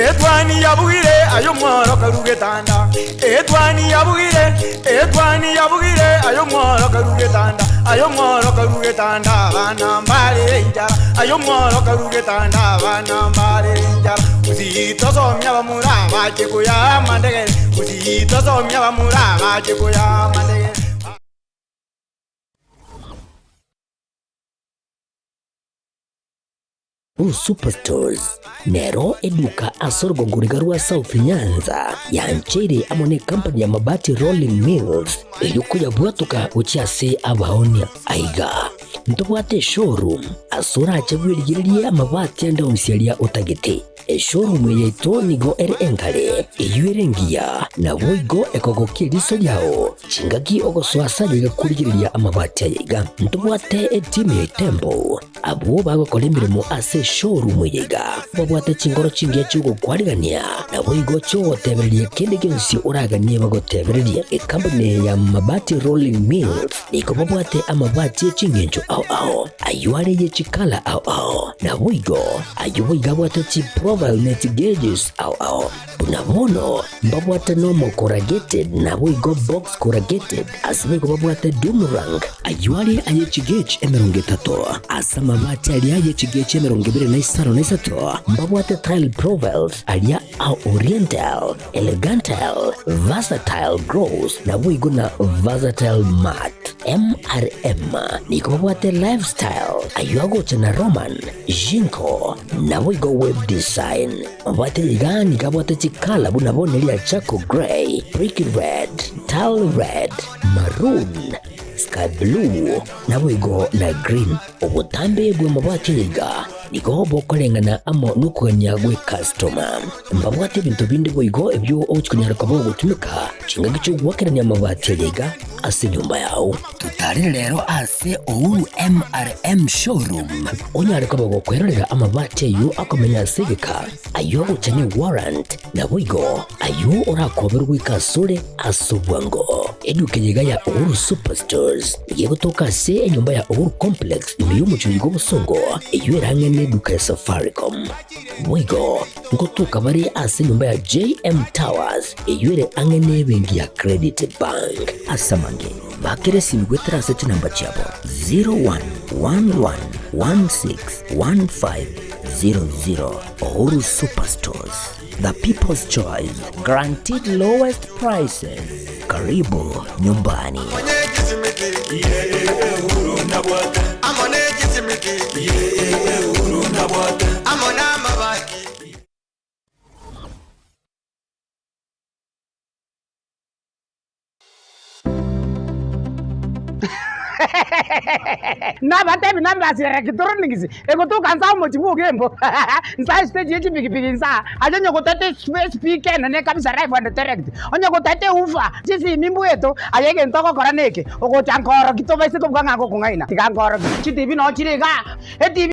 etwani yabugire. Aye omworo karue getanda, Etwani yabugire, etwani yabugire, aye omworo karue getanda, aye omworo karue getanda, abana mbare enchara, aye omworo karue getanda, abana mbare enchara. Gusii tosomia abamura bache koya amandegere, Gusii tosomia abamura bache koya amandegere. Uhuru Superstores nero eduka ase orogongo riga rwa South Nyanza yancheire amo ne company ya Mabati Rolling Mills erio koyabwatoka gochia ase abaonia. Aiga ntobwate eshowroom ase orache bwerigererie amabati ande onsi aria otagete. Eshowroom eye yaito nigo ere engare, eyio ere engiya, naboigo ekogokia eriso riao chingaki ogosoa ase aye iga korigereria amabati aya iga. Ntobwate etimu ya Itembo Abwo bagokora emeremo ase eshowroom eye iga babwate chinkoro chingiya chi'ogokwarigania, naboigo chi'ogotebereria kende gionsi oraganie bagotebererie. Ekampuni eye ya Mabati Rolling Mills nigo babwate amabati e chingencho ao ao, ayio are ye chikala ao ao, naboigo ayio boigo abwate chiprofile ne chigeges ao ao. Buna bono mbabwate nomo corrugated naboigo box corrugated, ase boigo babwate doom rank, ayio are aye chigauge 30, ase amabati aria aye chigauge 23, mbabwate tile profiles aria a oriental, elegantile, versatile gloss naboigo na versatile matte. MRM nigo babwate lifestyle, ayio agocha na Roman, Jinko, naboigo web design. Mabwate iga nigo abwate chikala buna bono eria charcoal grey, brick red, tile red, maroon, sky blue, naboigo na green. Obotambe bw'amabati aya iga nigo bokoreng'ana amo nokogania gw'ekastoma. Mbabwate ebinto binde boigo ebio ogochi konyara koba ogotumeka chingaki chi'ogoakerania amabati aya iga ase enyomba yao. Totarire rero ase Uhuru MRM Showroom onyare koba gokwerorera amabati ayio akomenya ase egeka, ayio agocha ne warrant, naboigo ayio orakoberwe goika asore ase obwango. Eduka eye iga ya Uhuru Superstores nigo egotoka ase enyomba ya Uhuru Complex ime y'omochie oyiga obosongo, eyio ere ang'e neduka ya Safaricom. Boigo ngotoka bare ase enyomba ya JM Towers eyio ere ang'e nebenki ya Credit Bank. Ase amange, bakera esimi goetera ase chinamba chiabo 0111161500. Uhuru Superstores, the people's choice, guaranteed lowest prices. Karibu nyumbani. Nabatebi nambasi ya electronics egotoka nsa omochie bwa Ogembo nsa estage ye chipikipiki nsa aye onye gotete espeaker enene kabisa live and direct onye gotete ewoofer chisimi mbweto aye egento ogokora neke ogocha nkoroki tobaise kobuga ng'a ngokong'aina tiga nkoroki chitibi noo chire igaa etibi.